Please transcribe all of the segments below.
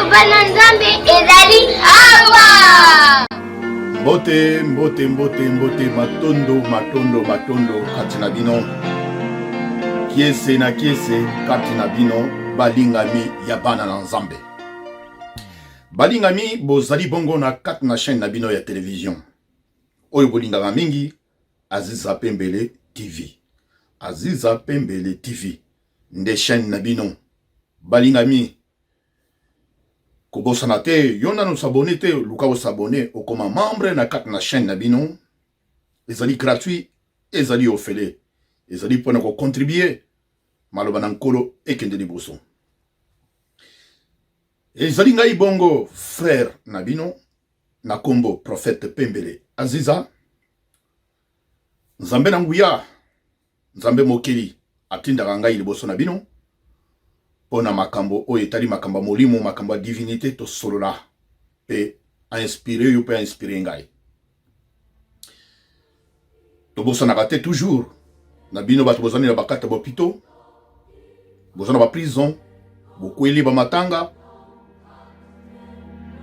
Liloba na Nzambe ezali awa. Mbote, mbote, mbote, mbote, matondo, matondo, matondo kati na bino. Kiese na kiese kati na bino balingami ya bana na Nzambe. Balingami bozali bongo na kati na chaîne na bino ya television. Oyo bolingaka mingi Aziza Pembele TV. Aziza Pembele TV nde chaîne na bino. Balingami kobosana te yo nanu s'abonner te luka osabonner okoma membre na kati na chaîne na bino ezali gratuit ezali ofele ezali mpo na kocontribue maloba na nkolo ekende liboso ezali ngai bongo frère na bino na kombo prophète Pembele Aziza Nzambe na nguya Nzambe mokeli atindaka ngai liboso na bino mpo na makambo oyo etali makambo ya molimo makambo ya divinité tosolola mpe ainspire yo mpe ainspire ngai tobosanaka te toujours na bino bato bozali na bakati ya bopito boza na baprison bokweli bamatanga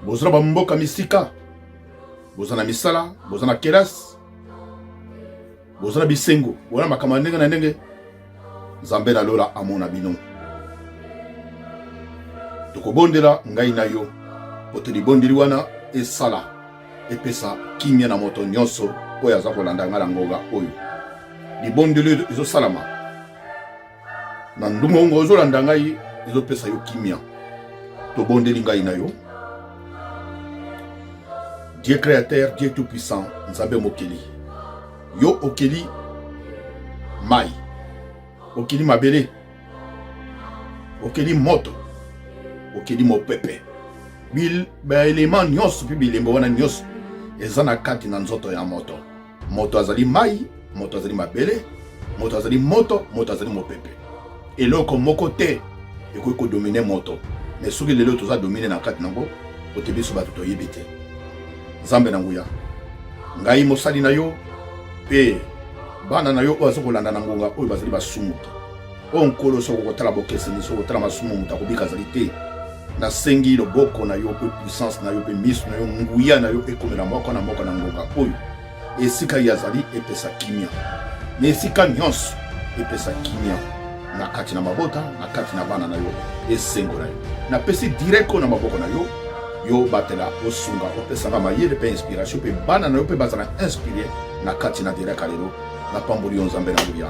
boza na bamboka misika boza na misala boza na kelasi boza na bisengo boza na makambo ya ndenge na ndenge nzambe na lola amona bino tokobondela ngai na yo po te libondeli wana esala epesa kimia na moto nyonso oyo aza kolanda ngai na ngonga oyo libondeli ezosalama na ndungongo ozolanda ngai ezopesa yo kimia tobondeli ngai na yo dieu créateur dieu tout puissant nzambe mokeli yo okeli mai okeli mabele okeli moto okeli mopepe baelema nyonso mpe bilembo wana nyonso eza na kati na nzoto ya moto Moto azali mai, moto azali mabele, moto azali moto, moto azali mopepe. Eloko moko te ekoki kodomine moto. Me soki lelo toza domine na kati nango, pote biso bato toyebi te. Nzambe na nguya, ngai mosali na yo mpe bana na yo oyo aza kolanda na ngonga oyo bazali basumuki. O Nkolo, soki okotala bokeseni, soki okotala masumu, moto akobika azali te. Nasengi loboko na yo mpe puissance na yo mpe miso na yo, nguya na yo ekomela moko na moko na ngonga oyo. Esika ye azali epesa kimia, na esika nyonso epesa kimia na kati na mabota, na kati na bana na yo, esengo na yo. Napesi direct oyo na maboko na yo, yo batela, osunga, opesanga mayele mpe inspiration mpe bana na yo mpe bazala inspire na kati na direct lelo. Napamboli yo Nzambe na nguya.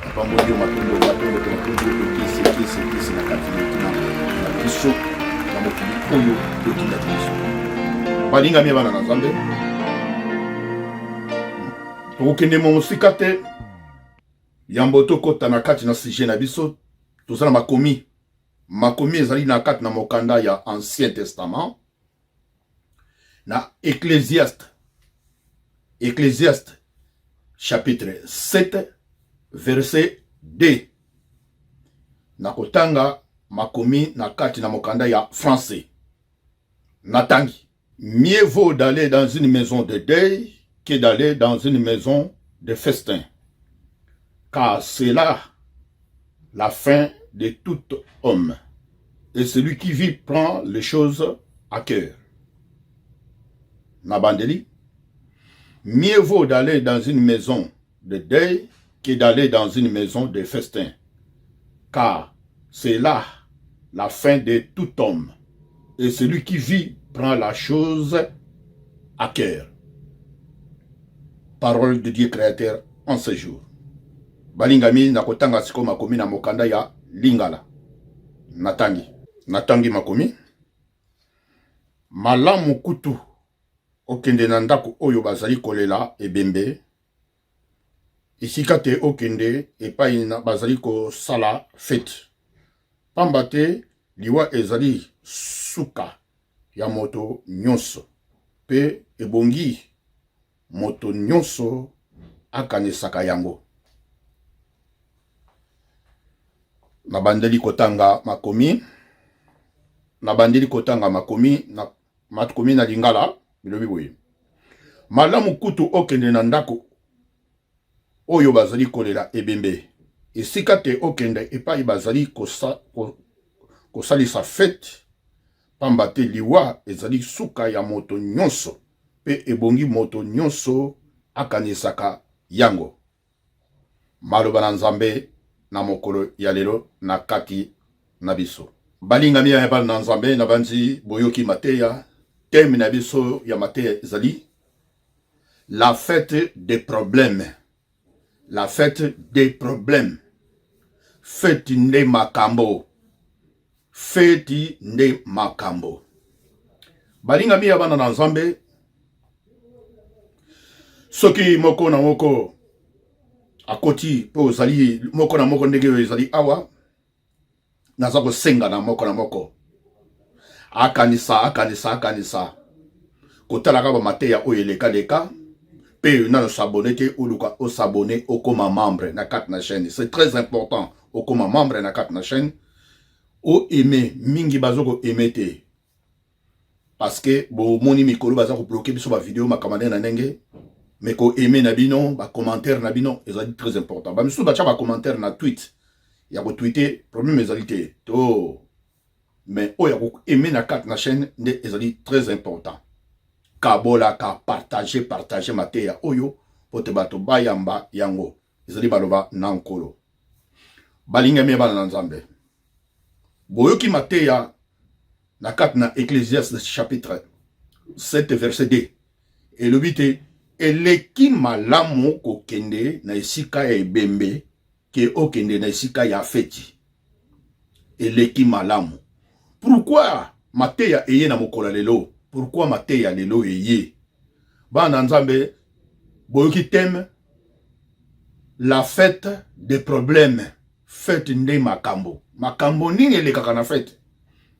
Napamboli yo matondo matondo mpe matondo yo kisi kisi kisi na kati na na biso na mokili oyo otindaki biso. Balingami ya bana na Nzambe, tokokende mosika te yambo tokota na kati na sujet na biso. Toza na makomi, makomi ezali na kati na mokanda ya Ancien Testament na Ecclésiaste, Ecclésiaste chapitre 7 verset 2. Nakotanga makomi na kati na mokanda ya français. Natangi. Mieux vaut d'aller dans une maison de deuil que d'aller dans une maison de festin, car c'est là la fin de tout homme, et celui qui vit prend les choses à cœur. Nabandeli. Mieux vaut d'aller dans une maison de deuil que d'aller dans une maison de festin, car c'est là la fin de tout homme, et celui qui vit prend la chose à cœur. Parole de Dieu créateur en ce jour. Balingami nakotanga sikoyo makomi na mokanda ya Lingala. Natangi. Natangi makomi. Malamu kutu okende na ndako oyo bazali kolela ebembe esika te okende epai na bazali kosala feti, pamba te liwa ezali suka ya moto nyonso, mpe ebongi moto nyonso akanisaka yango. Nabandeli kotanga makomi, nabandeli kotanga makomi na makomi na Lingala bilobi boye: malamu kutu okende na ndako oyo bazali kolela ebembe esika te okende epai bazali kosalisa fete. Pamba te liwa ezali suka ya moto nyonso, mpe ebongi moto nyonso akanisaka yango. Maloba na Nzambe na mokolo ya lelo na kati na biso. Balingami ya bana na Nzambe, nabanzi boyoki mateya. Thème na biso ya mateya ezali la fête des problèmes. La fête des problèmes. Feti nde makambo. Feti nde makambo. Balingami ya bana na Nzambe, soki moko na moko akoti mpo ozali moko na moko ndenge oyo ezali awa, naza kosenga na moko na moko akanisa akanisa akanisa kotalaka bamateya oyo elekaleka mpe nano s'abonne te, oluka osabonne, okoma membre na kati na chaîne. C'est très important okoma membre na kati na chaîne, oaime mingi. Bazo koaime te parce que bomoni mikolo baza kobloquer biso bavideo, makambo ndenge na ndenge. Mais koaime na bino, bacommentaire na bino ezali très important. Bamisusu batya bacommentaire na tweet ya kotweete, problème ezali te to, mais oyo ya koaime na kati na chaîne nde ezali très important. Kabolaka, partage, partage mateya oyo po te bato bayamba yango. Ezali baloba na Nkolo. Balingami ya bana na Nzambe, boyoki mateya na kati na Ecclésiaste chapitre 7 verset 2, elobi te eleki malamu kokende na esika ya ebembe ke okende na esika ya feti. Eleki malamu. Pourquoi mateya eye na mokolo ya lelo? Pourquoi mateya lelo eye? Bana na Nzambe, boyoki thème la fête des problèmes. Fête nde makambo. Makambo nini elekaka na fête?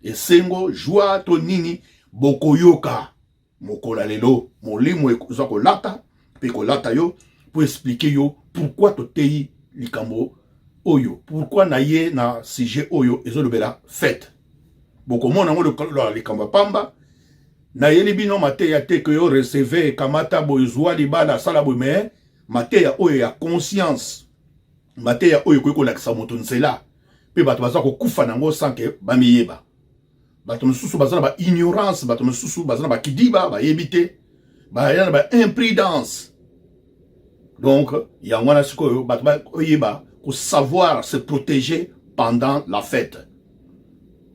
Esengo, joie to nini? Bokoyoka mokolo ya lelo. Molimo eza kolata mpe kolata yo mpo expliquer yo pourquoi toteyi likambo oyo, pourquoi na ye na sujet oyo ezolobela fête. Bokomona yango lokola likambo ya pamba. Nayeli bino mateya te ke yo receve, kamata boye, zwa libala, sala boye, mais mateya oyo ya conscience, mateya oyo ekoki kolakisa moto nzela. Mpe bato baza kokufa nango sans ke bamiyeba. Bato mosusu baza na baignorance, bato mosusu baza na bakidiba, bayebi te, baya na baimprudence. Donc yango wana sikoyo bato bayeba kosavoir se protéger pendant la fête.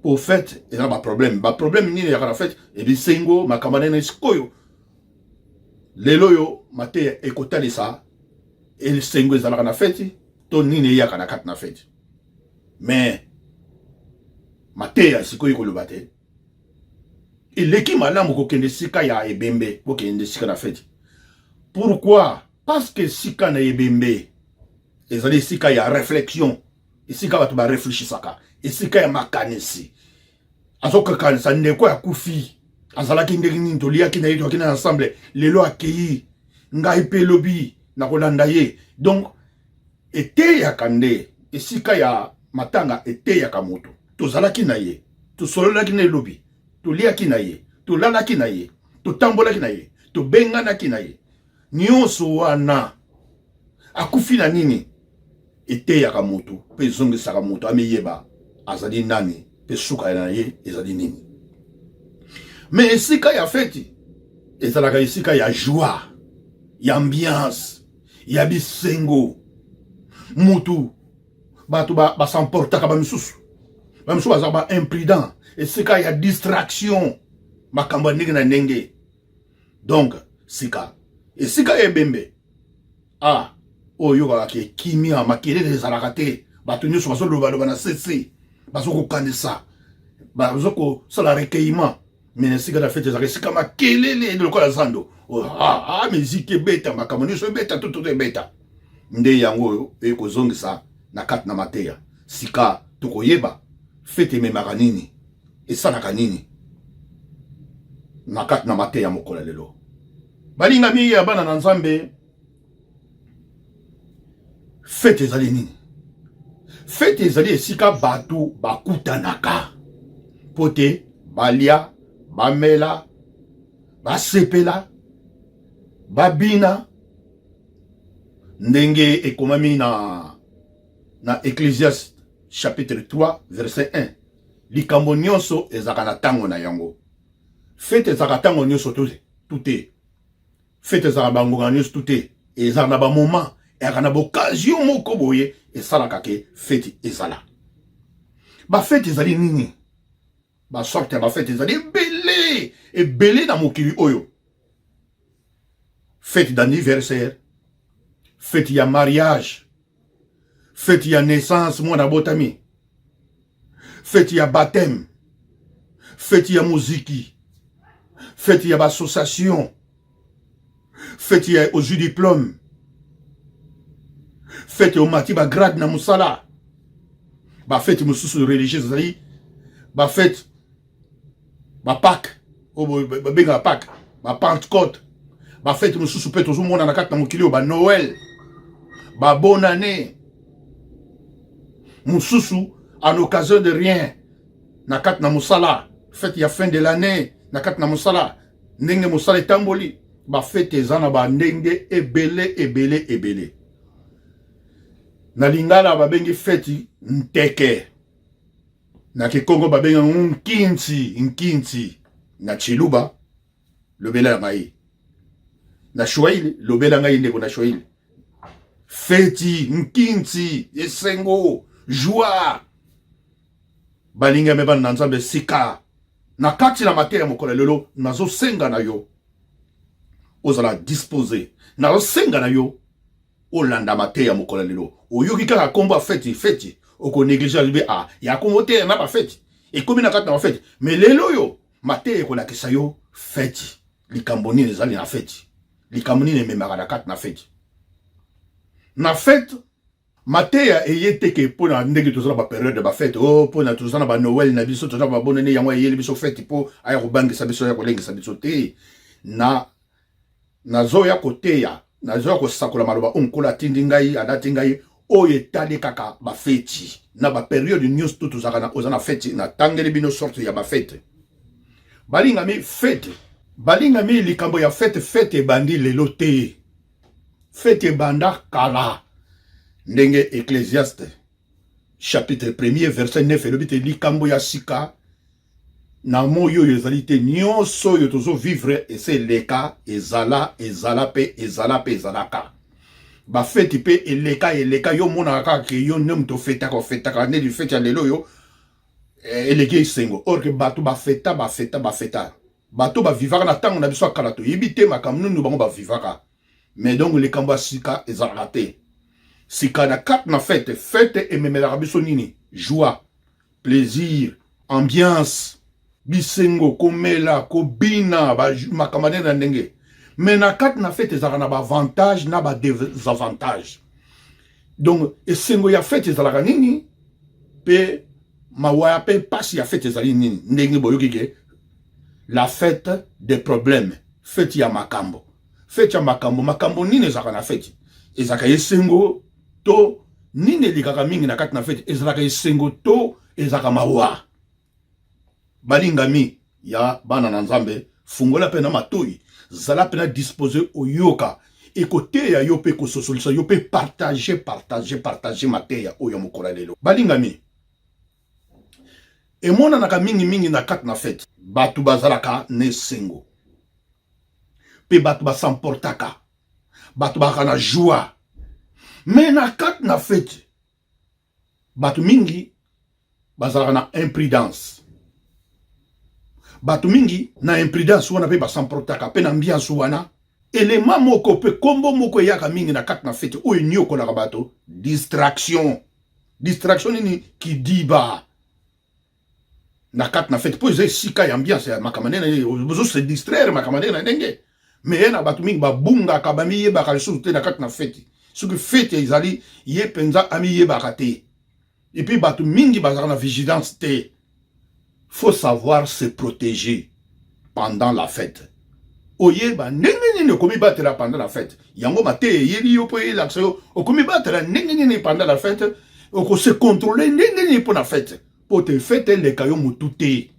Po fête eza na baproblème. Baproblème nini eyaka na fête? Ebisengo, makambo nene. Sikoyo lelo oyo mateya ekotalisa esengo ezalaka na feti to nini eyaka na kati na feti. Mais mateya sikoyo ekoloba te eleki malamu kokende esika ya ebembe kokende esika na feti. Pourquoi? Parce que esika na ebembe ezali esika ya réflexion, esika bato bareflechisaka, esika ya makanisi. Azokakanisa ndeko akufi azalaki ndenge nini, toliaki na ye, toyaki na ensemble, lelo akei, ngai mpe elobi nakolanda ye. Donc eteyaka nde esika ya matanga, eteyaka moto. Tozalaki na ye, tosololaki na elobi, toliaki na ye, tolalaki na ye, totambolaki na ye, tobenganaki na ye, nyonso wana. Akufi na nini? Eteyaka moto mpe ezongisaka moto amiyeba azali nani mpe suka na ye ezali nini. Mais esika ya feti ezalaka esika ya joie, ya ambiance, ya bisengo. Mutu bato basamportaka, bamisusu bamisusu bazalaka ba imprudent, esika ya distraction, makambo ya ndenge na ndenge. Donc sika esika ya ebembe, ah, oyo oyokaka ke kimia, makelele ezalaka te, bato nyonso bazolobaloba na sese, bazokokanisa, bazokosala recueillement. Mais na esika na fete ezalaka esika makelele lokola zando. Oh, ah, ah, miziki ebeta, makambo nyonso ebeta, tututu ebeta. Nde yango oyo ekozongisa na kati na mateya. Sika tokoyeba fete ememaka nini, esalaka nini na kati na mateya mokolo ya lelo. Balingami ya bana na Nzambe, fete ezali nini? Fete ezali esika bato bakutanaka mpo te balia, bamela, basepela, babina, ndenge ekomami na Ecclésiaste chapitre 3 verset 1. Likambo nyonso ezalaka na ntango na yango. Fete ezalaka ntango nyonso tu te. Fete ezalaka bangonga nyonso tu te. Ezalaka na bamoment, ezalaka na baoccasion moko boye esalaka ke fete ezala. Bafete ezali nini? Basorte ya bafete ezali ebele ebele na mokili oyo. Fete d'anniversaire, fete ya mariage, fete ya naissance mwana abotami, fete ya baptême, fete ya muziki, fete ya baassociation, fete ya ozwi diplôme, fete omati bagrade na mosala. Bafete mosusu religieuse ezali bafete bapake oyo babengaka pake, bapentecôte, bafete mosusu mpe tozomona na kati na mokili oyo, banoël, babonne année mosusu en occasion de rien na kati na mosala, fete ya fin de l'année na kati na mosala, ndenge mosala etamboli. Bafete eza na bandenge ebele ebele ebele. Na lingala babengi feti nteke, na kikongo babengi yango nkinti nkinti, na chiluba lobela ngai, na shwahili lobela ngai ndeko, na shwahili feti nkinti, esengo, joie. Balingami bana na Nzambe, sika na kati na mateya mokolo lelo, nazosenga na yo ozala dispose, nazosenga na yo olanda mateya mokolo lelo. Oyoki kaka nkombo ya feti feti, okonéglige, alobi a ya kombo te na bafeti, ekomi na kati na bafeti. Mais lelo oyo mateya ekolakisa yo feti, likambo nini ezali na feti, likambo nini ememaka na kati na feti. Na fete, mateya eye teke mpo na ndenge toza na baperiode ya bafete o, mpo na toza na banoël na biso, toza na babonane, yango eyeli biso fete mpo aya kobangisa biso, aya kolengisa biso te. Na nazoya koteya, nazoya kosakola maloba oyo Nkolo atindi ngai, alati ngai, oyo etali kaka bafeti na baperiode nyonso to tozalaka na oza na feti. Natangeli bino sorte ya bafete. Balingami, fete, balingami, likambo ya fete, fete ebandi lelo te, fete ebanda kala, ndenge Ecclésiaste chapitre 1er verset 9 elobi te: likambo ya sika na moi oyo ezali te, nyonso oyo tozovivre ese eleka, ezala ezala mpe ezala mpe ezalaka. Bafeti mpe eleka eleka. Yo omonaka kaka ke yo nde moto ofetaka, ofetaka nde feti ya lelo oyo eleki esengo, or ke bato bafeta bafeta bafeta, bato bavivaka na ntango na biso ya kala, toyebi te makambo nini bango bavivaka. Mais donc likambo ya sika ezalaka te. Sika na kati na fete, fete ememelaka biso nini? Joie, plaisir, ambiance, bisengo, komela, kobina, makambo ndenge na ndenge. Mais na kati na fete ezalaka na baavantage na badesavantage. Donc esengo ya fete ezalaka nini, mpe mawa ya mpe mpasi ya fete ezali nini? Ndenge boyoki ke la fête des problèmes, fete ya makambo, fete ya makambo. Makambo nini ezalaka na fete? Ezalaka esengo to nini elekaka mingi na kati na fete? Ezalaka esengo to ezalaka mawa? Balingami ya bana na Nzambe, fungola mpe na matoi, zala mpe na dispose oyoka, ekoteya yo mpe ekososolisa yo mpe. Partage, partage, partage mateya oyo ya mokolo ya lelo. Balingami, emonanaka mingimingi na kati na fete, bato bazalaka na esengo mpe bato basamportaka, bato bazalaka na joie. Mais na kati na fete, bato mingi bazalaka na imprudence. Bato mingi na imprudence wana mpe basamportaka mpe na ambiance wana. Elema moko mpe kombo moko eyaka mingi na kati na fete oyo eniokolaka bato: distraction. Distraction nini? Kidiba na kati na fete, mpo eza esika ya ambiance ya makambo ndenge bozo se distraire, makambo ndenge na ndenge. Mais ye na bato mingi babungaka, bamiyebaka lisusu te na kati na fete. Soki fete ezali, ye mpenza amiyebaka te. Et puis bato mingi bazalaka na vigilance te. Faut savoir se protéger pendant la fête, oyeba ndenge nini okomibatela pendant la fête. Yango mateya eyeli yo mpo eyelakisa yo okomibatela ndenge nini pendant la fête, okose contrôler ndenge nini mpo na fête, mpo te fête eleka yo motu te.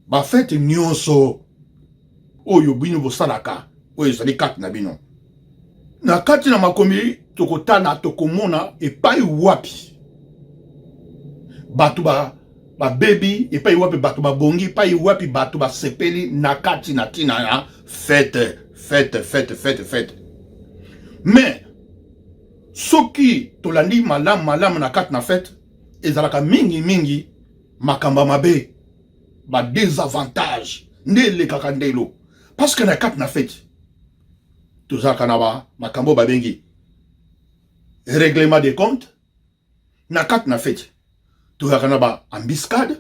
Bafete nyonso oyo bino bosalaka, oyo ezali kati na bino, na kati na makomi tokotala, tokomona epai wapi bato babebi, epai wapi bato babongi, epai wapi bato basepeli na kati na ntina ya fete, fete, fete, fete, fete. Mais soki tolandi malamu malamu na kati na fete, ezalaka mingi mingi makambo ya mabe, ba désavantage nde elekaka ndelo, parce que na kati na fete tozalaka na ba makambo babengi règlement des comptes. Na kati na fete tozalaka na ba embuscade.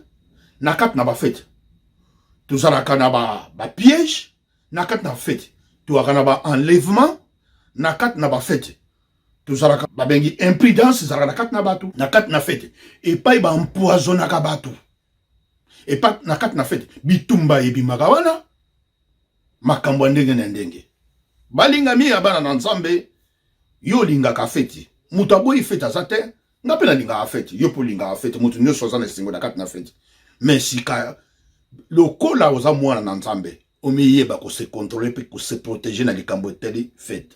Na kati na bafete tozalaka na bapiège. Na kati na fete tozalaka na baenlèvement. Na kati na bafete tozalaka babengi imprudence, ezalaka na kati na bato. Na kati na fete epai baempoisonnaka bato, epai na kati na fete bitumba ebimaka wana, makambo ya ndenge na ndenge. Balingami ya bana na Nzambe, yo olingaka feti, moto aboyi feti aza te. Nga mpe nalingaka feti, yo mpe olingaka feti, moto nyonso aza na esengo na kati na feti. Mais sika lokola oza mwana na Nzambe, omiyeba kose contrôler mpe kose protéger na likambo etali fete.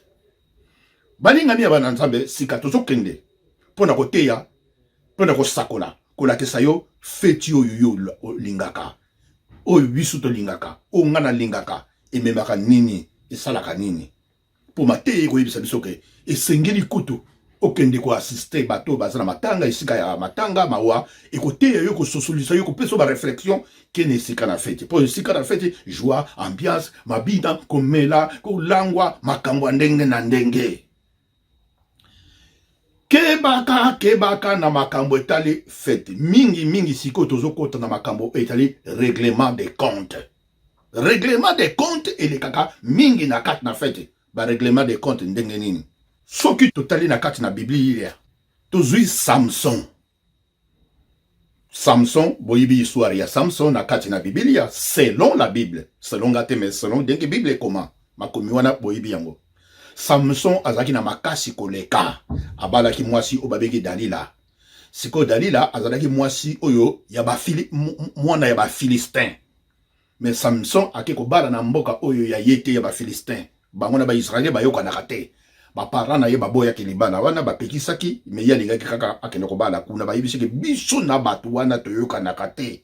Balingami ya bana Nzambe, sika tozokende mpo na koteya, mpo na kosakola, kolakisa yo feti oyo yo olingaka, oyo biso tolingaka, oyo nga nalingaka, ememaka nini, esalaka nini. Mpo mateya ekoyebisa biso ke esengeli kutu okende koassister bato oyo baza na matanga, esika ya matanga, mawa. Ekoteya yo, kososolisa yo, kopesa yo baréflexion kene esika na feti. Mpo esika na feti, joie, ambiance, mabina, komela, kolangwa, makambo ya ndenge na ndenge. Kebaka, kebaka na makambo etali fete mingi mingi. Sikoyo tozokɔta na makambo etali règlement des comptes. Règlement des comptes elekaka mingi na kati na fete. Barèglement des comptes ndenge nini? Soki totali na kati na Biblia, tozwi Samson. Samson, boyebi histoire ya Samson na kati na Biblia, selon la Bible, selon nga te, mais selon ndenge Bible ekoma, makomi wana boyebi yango. Samson azalaki na makasi koleka. Abalaki mwasi oyo babengi Dalila. Sikoyo Dalila azalaki mwasi oyo ya bafili, mwana ya Bafilistin, mais Samson ake kobala na mboka oyo ya ye te, ya Bafilistin. Bango na Baisraele bayokanaka te. Baparent na ye baboyaki libala wana, bapekisaki, mais ye alingaki kaka akende kobala kuna. Bayebisaki, biso na bato wana toyokanaka te.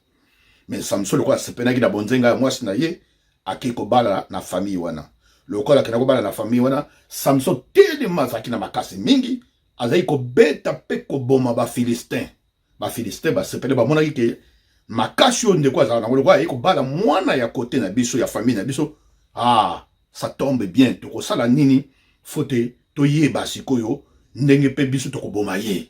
Mais Samson, lokola asepenaki na bonzenga ya mwasi na ye, ake kobala na famille wana. Lokola akenda kobala na famille wana, Samson telema azalaki na makasi mingi, azalaki kobeta mpe koboma Bafilistin. Bafilistin basepele, bamonaki ke makasi oyo ndeko azalaka nango, lokola aye kobala mwana ya kote na biso, ya famille na biso, ah, ça tombe bien, tokosala nini? Faut te toyeba sikoyo ndenge mpe biso tokoboma ye.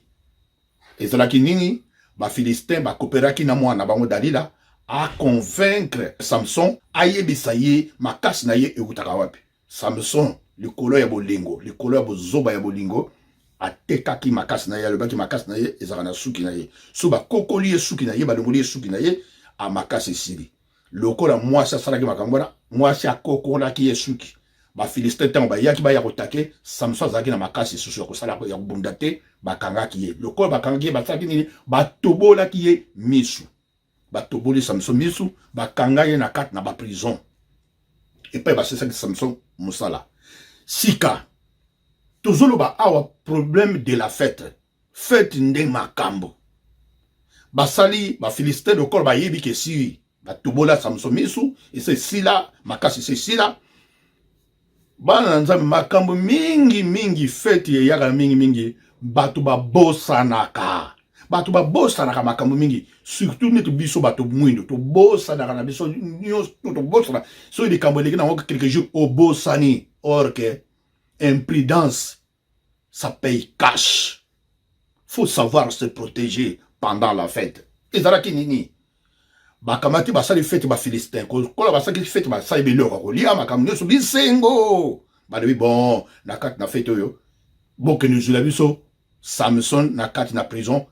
Ezalaki nini? Bafilistin bakoperaki na mwana bango Dalila, aconvaincre Samson ayebisa ye makasi na ye eutaka wapi. Samson, likolo ya bolingo, likolo ya bozoba ya bolingo, atekaki makasi na ye. Alobaki makasi na ye ezalaka na suki na ye. So bakokoli ye suki na ye, balongoli ye suki na ye, amakasi esili. Lokola mwasi asalaki makambo wana, mwasi akokolaki ye suki, Bafilistin ntango bayaki, baya kotake Samson, azalaki na makasi lisusu ya kosala, ya kobunda te. Bakangaki ye. Lokola bakangaki ye, basalaki nini? Batobolaki ye misu. Batoboli Samson misu, bakanga ye na kati na baprison epai basesaki Samson mosala. Sika tozoloba awa problème de la fête. Fête nde makambo basali Bafilistin. Lokola bayebi ke si batobola Samson misu, ese esila makasi, ese esila. Bana na Nzambe, makambo mingi mingi, feti eyaka mingi mingi, bato babosanaka. Bato babosanaka makambo mingi, surtout neti biso bato mwindo, tobosanaka na biso nyonso, tobosana. Soki likambo eleki nango quelques jours, obosani. Or que imprudence, ça paye cash. Faut savoir se protéger pendant la fête. Ezalaki nini? Bakamati, basali fete. Bafilistin, kola basalaki fete, basali biloko ya kolia, makambo nyonso, bisengo. Balobi, bon, na kati na fete oyo, bokende ozwila biso Samson na kati na prison.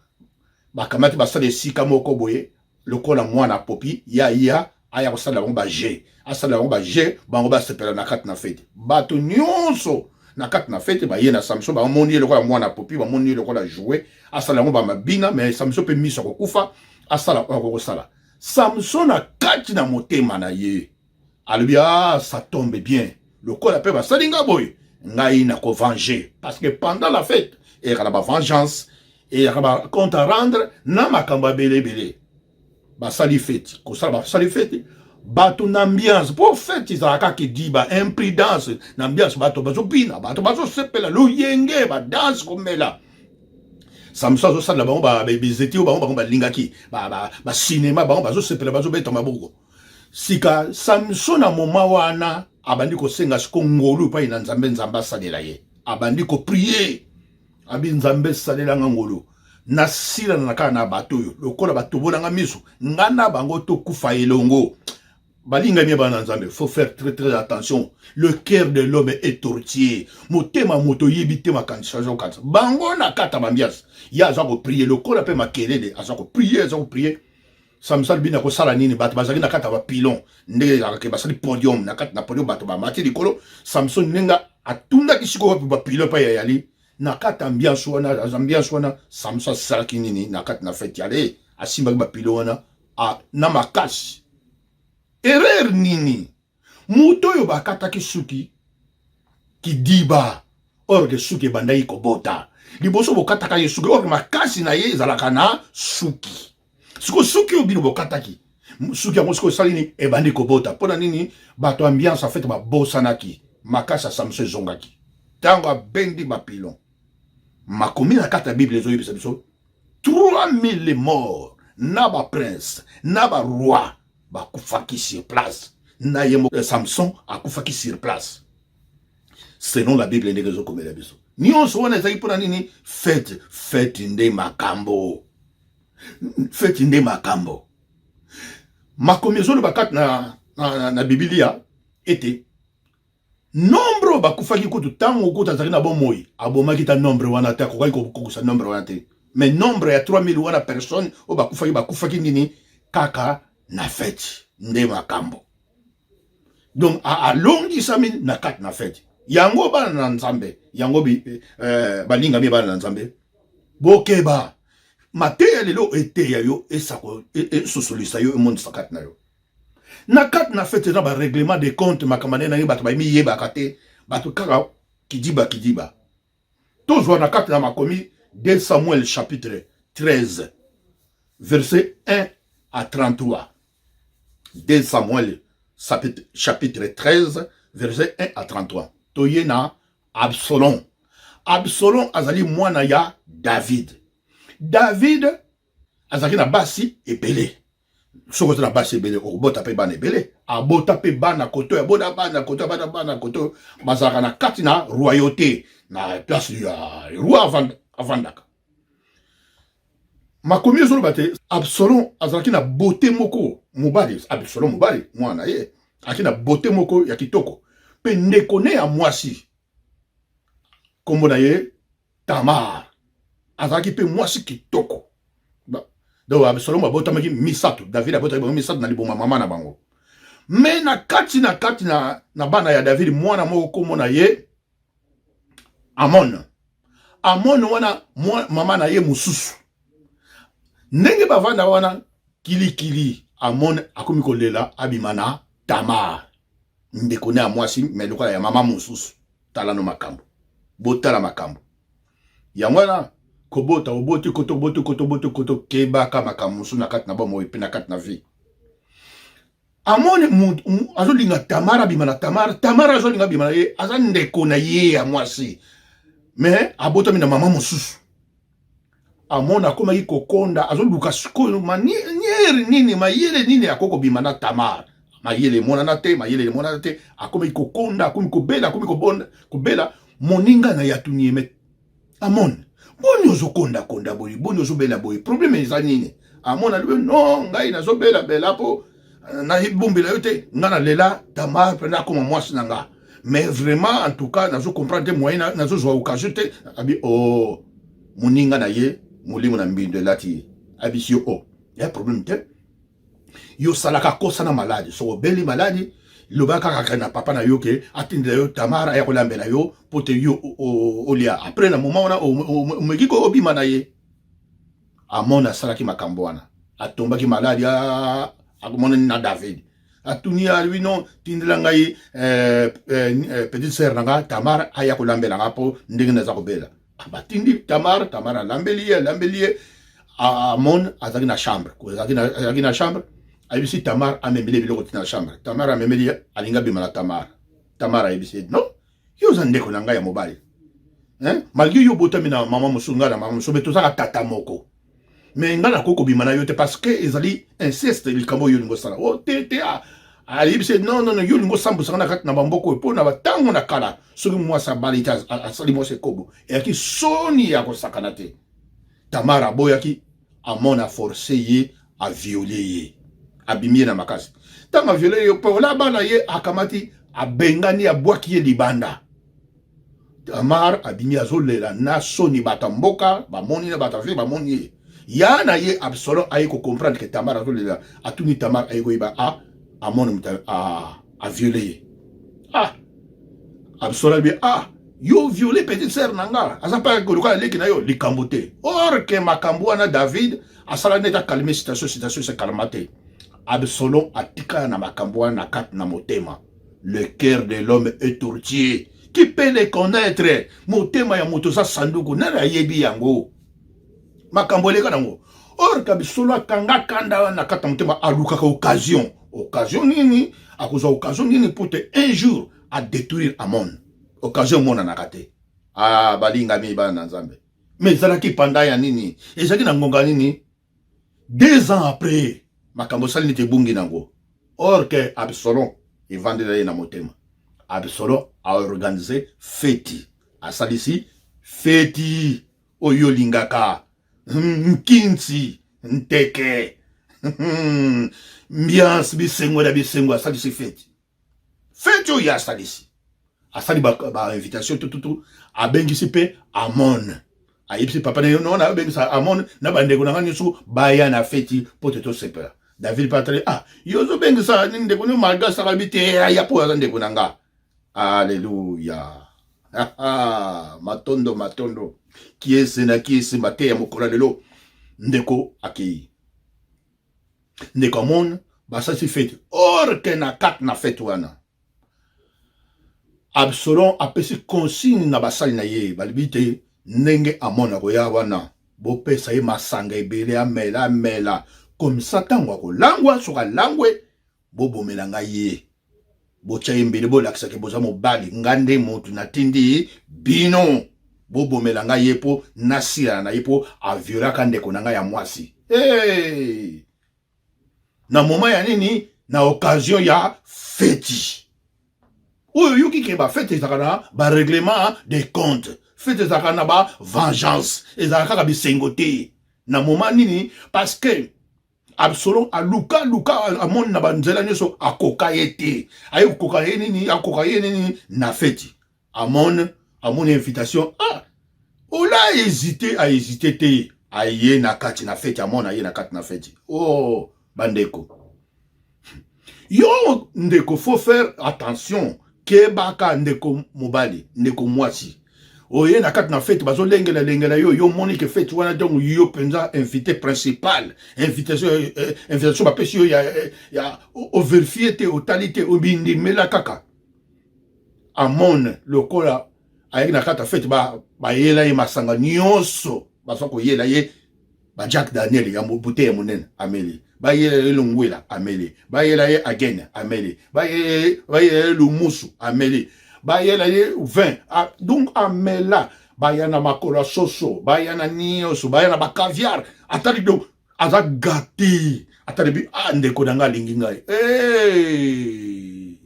Bakamati, basala esika moko boye lokola mwana popi ya ya aya kosalela bango baje, asalela bango baje, bango basepela na kati na fete. Bato nyonso na kati na fete baye na Samson, bamoni ye lokola mwana popi, bamoni ye lokola jouet, asala yango bamabina. Mais Samson mpe miso akokufa, asala oyo akokosala. Samson na kati na motema na ye alobi, ah, ça tombe bien, lokola mpe basali nga boye, ngai nakovenger. Parce que pendant la fête eyaka na bavengeance, eyaka bacompte à rendre na makambo ebele ebele. Basali feti, kosala basali feti, bato na ambiance, mpo feti ezalaka kidiba, imprudence na ambiance, bato bazobina, bato bazosepela, loyenge, badanse, komela. Samson azosalela bango bizeti oyo bango balingaki, basinema, bango bazosepela, bazobeta maboko. Sika Samson na moma wana abandi kosenga siko ngolu epai na Nzambe, Nzambe asalela ye. Abandi koprie, abi Nzambe salelanga ngolu, nasilana na kaka na bato oyo lokola batobolanga miso, nga na bango tokufa elongo. Balingami bana na Nzambe, faut faire très très attention. Le cœur de l'homme est tortué. Motema moto oyebi te makanisi azokanisa. Bango na kata bambiance, ye aza koprie lokola mpe makelele, aza koprie, aza koprie. Samson alobi nakosala nini? Bato bazalaki na kati ya bapilon, ndenge ezalaka ke basali podium, na kati na podium bato bamati likolo. Samson ndenge atundaki sikoyo wapi bapilon epai ya yali na kati ambiance wana, ambiance wana, Samson asalaki nini na kati na fete yale? Asimbaki bapilon wana na makasi. Erreur nini? Moto oyo bakataki suki kidiba, orge suki ebandaki kobota liboso bokataka ye suki, orge makasi na ye ezalaka na suki. Sikoyo suki oyo bino bokataki suki yango sikoyo esali nini? Ebandi kobota. Mpo na nini? Bato ambiance afete babosanaki makasi ya Samson ezongaki ntango abendi bapilon. Makomi na kati ya Bible ezoyebisa biso 3000 morts na baprince na baroi bakufaki sur place. Na ye moko Samson akufaki sur place selon la Bible ndenge ezokomela biso. Nyonso wana ezalaki mpona nini? Fete, fete nde makambo, fete nde makambo. Makomi ezoloba kati na Bibilia ete nombre oyo bakufaki kutu ntango kutu azalaki na bomoi abomaki ta nombre wana te, akokaki kokokisa nombre wana te. Mais nombre ya 3000 wana personne oyo bakufaki, bakufaki nini? Kaka na fete nde makambo. Donc alongisami na kati na fete yango. Bana na Nzambe, yango balingami bana na Nzambe, bokeba. Mateya lelo eteya yo, esako esosolisa yo, emonisa kati na yo. Na kati na fete eza barèglement de compte, makambo nde nangi bato bayimiyebaka te, bato kaka kidiba kidiba. Tozwa na kati na makomi 2 Samuel chapitre 13 verset 1 à 33. 2 Samuel chapitre 13 verset 1 à 33. Toye na Absalom. Absalom azali mwana ya David. David azalaki na basi ebele. Soki oza na basi ebele, okobota mpe bana ebele. Abota mpe bana koto, abota bana koto, abana bana koto. Bazalaka na kati na royauté, na place ya roi avandaka. Makomi ezoloba te Absalom azalaki na beauté moko. Mobali Absalom, mobali mwana na ye, azalaki na beauté moko ya kitoko. Mpe ndeko ne ya mwasi, nkombo na ye Tamar, azalaki mpe mwasi kitoko. Donc Absalom abotamaki misato, David abotaki bango misato na liboma mama na bango. Me na kati na bana ya David, mwana moko nkombo na ye Amon. Amon wana, mama na ye mosusu, ndenge bavanda wana kilikili, Amon akomi kolela abima na Tamar, ndeko ne ya mwasi, me lokola ya mama mosusu. Tala no makambo, botala makambo yango wana. Kobota, oboti koto, oboti koto, oboti koto, kebaka makambo mosusu na kati na bomoi mpe na kati na vie. Amoni azolinga Tamar, abima na Tamar. Tamar azolinga abima na ye, aza ndeko na ye ya mwasi, me abotami na mama mosusu. Amona akomaki kokonda, azoluka sikoyo maniere nini, mayele nini akoki kobima na Tamar. Mayele emonana te, mayele emonana te. Akomaki kokonda, akomi kobela, akomi kobela. Moninga na ye atuni ye: "Me Amon, boni ozokondakonda boye? Boni ozobela boye? Problème eza nini?" Amon alobi: "Non, ngai nazobelabela mpo nabombela yo te, ngai nalela Tamar mpenza akoma mwasi na nga, mais vraiment, en tout cas, nazo comprendre te moyen, nazozwa occasion te." Abi o oh, moninga na ye, molimo na mbindo elati ye, abisi yo: "O oh, ya problème te, yo osalaka kosa na maladi. Soki obeli maladi, loba kaka na papa na yo ke atindela yo Tamar aya kolambela yo mpo te yo olia. Après, na moment wana, omeki ko obima na ye." Amon asalaki makambo wana, atombaki maladi, akomonani na David, atuni, alobi: "Non, tindela ngai petite sœur na nga Tamar aya kolambela nga mpo ndenge naza kobela." Batindi Tamar, Tamar alambeli ye, alambeli ye. Amon azalaki na chambre, azalaki na chambre, ayebisi Tamar amemeli biloko ti na chambre. Tamar amemeli, alingi abima na Tamar. Tamar ayebisi ye non, yo oza ndeko na ngai ya mobali, hein? Malgré yo obotami na mama mosusu, ngai na mama mosusu, me tozalaka tata moko, me ngai nakoki kobima na yo te parce que ezali inceste likambo oyo olingi osala. O te te, ayebisi ye non, non, non, yo olingi osambwisanga na kati na bamboka oyo mpo na batango na kala, soki mwasi abali te, asali mwasi ekobo, eyaki soni ya kosakana te. Tamar aboyaki, Amon aforce ye, aviole ye, abimi ye na makasi. Ntango aviole ye mpo ola bana ye, akamati, abengani, abwaki ye libanda. Tamar abimi azolela na soni, bato ya mboka bamoni na bato ya ville bamoni ye. Ya na ye Absalom aye kocomprendre ke Tamar azolela, atuni Tamar, aye koyeba a Amon moto aviole ye. Ah, Absalom alobi ah, yo viole petite sœur na nga, aza mpe koluka leki na yo, likambo te. Or ke makambo wana David asala neti akalme situation, situation se kalma te. Absalom atikala na makambo wana na kati na motema. Le cœur de l'homme est tortué, qui peut le connaître? Motema ya moto eza sanduku, nani ayebi yango? Makambo eleka nango. Or ke Absalom akanga kanda wana na kati na motema, alukaka occasion. Occasion nini akozwa? Occasion nini pour te un jour adétruire Amon? Occasion emonanaka te. Ah, balingami bana na Nzambe, mais ezalaki panda ya nini? Ezalaki na ngonga nini? 2 ans après, makambo esali neti ebungi nango. Or ke Absalom evandela ye na motema. Absalom aorganize feti, asalisi feti oyo olingaka, nkinsi, nteke, ambiance, bisengo na bisengo. Asalisi feti, feti oyo asalisi, asali bainvitation ba tututu, abengisi mpe Amon. Ayebisi papa na ye: no, nayobengisa Amon na bandeko na ngai nyonso baya na feti mpo te tosepela. David mpe atali: ah, yo ozobengisa nini ndeko no malgré asala bi te, aya mpo aza ndeko na nga. Alleluya, matondo, matondo, kiese na kiese. Mateya mokolo ya lelo, ndeko akei, ndeko Amon, basalisi feti. Or ke na kati na feti wana, Absalom apesi consigne na basali na ye, balobi te ndenge Amon akoya wana, bopesa ye masanga ebele, amela, amela comme ça ntango akolangwa, soki alangwe, bobomela ngai ye, botya ye mbele, bolakisaki boza mobali, nga nde motu natindi bino, bobomela ngai ye mpo nasilana na ye, mpo aviolaka ndeko na ngai ya mwasi. Hey! Na moment ya nini? Na occasion ya feti oyo oyoki ke bafete ezalaka na barèglement de compte, fete ezalaka na bavengeance, ezalaka kaka bisengo te. Na moment nini? Parce que Absalom aluka luka amoni na banzela nyonso, akoka ye te. Aye kokoka ye nini? Akoka ye nini? Na feti. Amon amoni invitation, ah, ola hésité, ahésité te, aye na kati na feti. Amon aye na kati na feti. Oh bandeko, yo ndeko, faut faire attention, kebaka ndeko mobali, ndeko mwasi. Oye na kati na fete, bazolengela lengela yo, yo omoni ke fete wana, donc yo mpenza invité principal, invitation, invitation bapesi yo ya overifie te, otali te, obindimela kaka. Amon lokola ayaki na kati ya fete, bayela ye masanga nyonso, baza koyela ye ba Jack Daniel ya bouteille ya monene, ameli, bayela ye longwela, ameli, bayela ye agene, ameli, bayela ye lumusu, ameli, bayela ye vin, donc amela, baya na makolo ya soso, baya na nyonso, baya na bacaviar, atali, donc aza gâté, atali bi: ah, ndeko na ngai alingi ngai. Hey!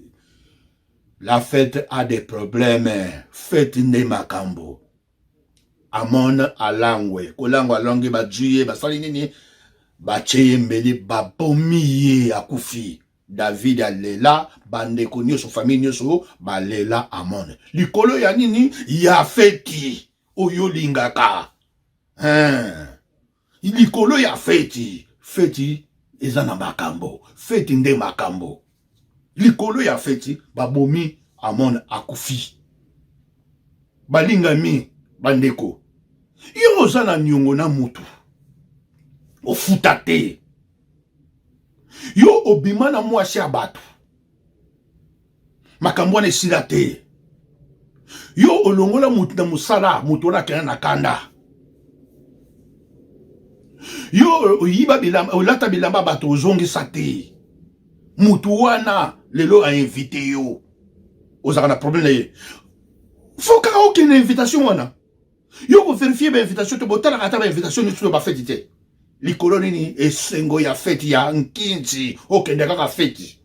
La fête a des problèmes, fête nde makambo. Amon alangwe, kolangwa alongi, bazwi ye, basali nini? Batie ye mbeli, babomi ye, akufi. David alela, bandeko nyonso, famille nyonso balela Amon likolo ya nini? Ya feti oyo olingaka, likolo ya feti. Feti eza na makambo, feti nde makambo. Likolo ya feti, babomi Amon, akufi. Balingami bandeko, yo oza na niongo na mutu, ofuta te, yo obima na mwasi ya bato, makambo wana esila te, yo olongola mutu na mosala, mutu wana akenda na kanda. Yo oyiba bilamba, olata bilamba bato ozongisa te. Mutu wana lelo a invité yo. Ozalaka na problème na ye. Faut kaka okende invitation wana. Yo ko vérifier ba invitation te, botalaka ata ba invitation nyonso ba feti te. Likolo nini esengo ya feti ya nkinzi, okende kaka feti.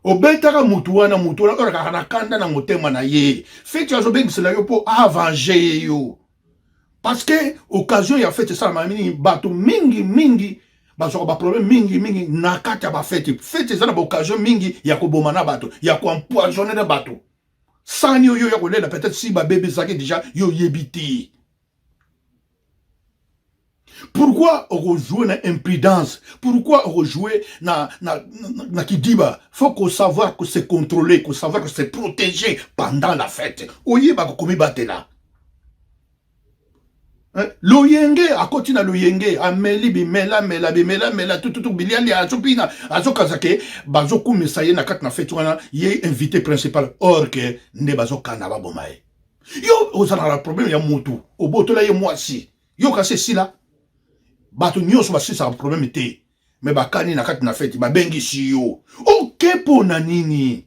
Obetaka mutu wana, mutu wana oyo kaka na kanda na motema na ye. Feti azobengisela yo mpo avenger yo. Parce que occasion ya feti esalama mingi, bato mingi mingi bazwaka ba problème mingi mingi na kati ya ba feti. Feti eza na ba occasion mingi ya koboma na bato, ya koempoisonner na bato. Sani oyo ya kolela peut-être si babebisaki déjà yo yebi te. Pourquoi rejouer na imprudence? Pourquoi rejouer na kidiba? Faut qu'on savoir que se contrôler, qu'on savoir que se protéger pendant la fête. Oye ba komi batela. Loyenge akoti na loyenge ameli bimela mela bimela mela tututu biliali azopina azokaza ke bazokumisa ye na kati na fête wana ye invité principal, or ke nde bazokana baboma ye. Yo ozala na problème ya mutu obotola ye mwasi, yo kasi esila. Bato nyonso basilisaka problème te, me bakani na kati na fête babengisi yo oke mpo na nini?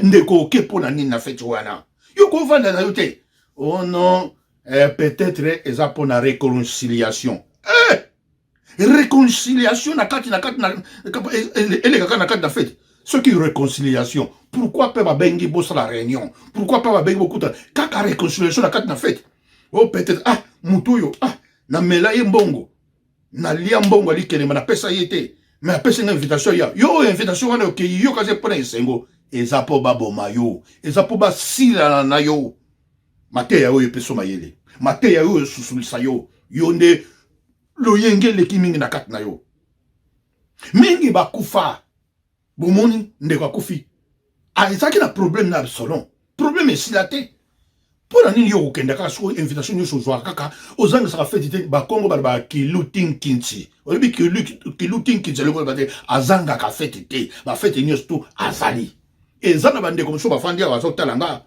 Ndeko oke mpo na nini na fête wana? Yo kovanda na yo te. Oh non, peut-être eza mpo na réconciliation. Réconciliation na kati na kati na elekaka na kati na fête. Soki réconciliation, pourquoi mpe babengi bosala réunion? Pourquoi mpe babengi bokuta kaka réconciliation na kati na fête? Oh peut-être ah mutu oyo ah namela ye mbongo, nalia mbongo alikelema, napesa ye te, mais apesi nga invitation ya yo. Oyo invitation wana okei yo kasi mpona esengo, eza mpo baboma yo, eza mpo basilana na yo. Mateya oyo epeso mayele, mateya oyo esusulisa yo. Yo nde loyenge eleki mingi na kati na yo, mingi bakufa. Bomoni ndeko akufi, ezalaki na problème na Absalom, problème esila te. Mpo na nini yo kokenda kaka soki invitation nyonso ozwaka kaka ozangisaka feti te? Bakongo balobaka kiluti nkinsi. Oyebi kiluti nkinsi eloko loba te, azangaka feti te, bafeti nyonso tu azali. Eza na bandeko mosusu bafandi awa bazotala nga,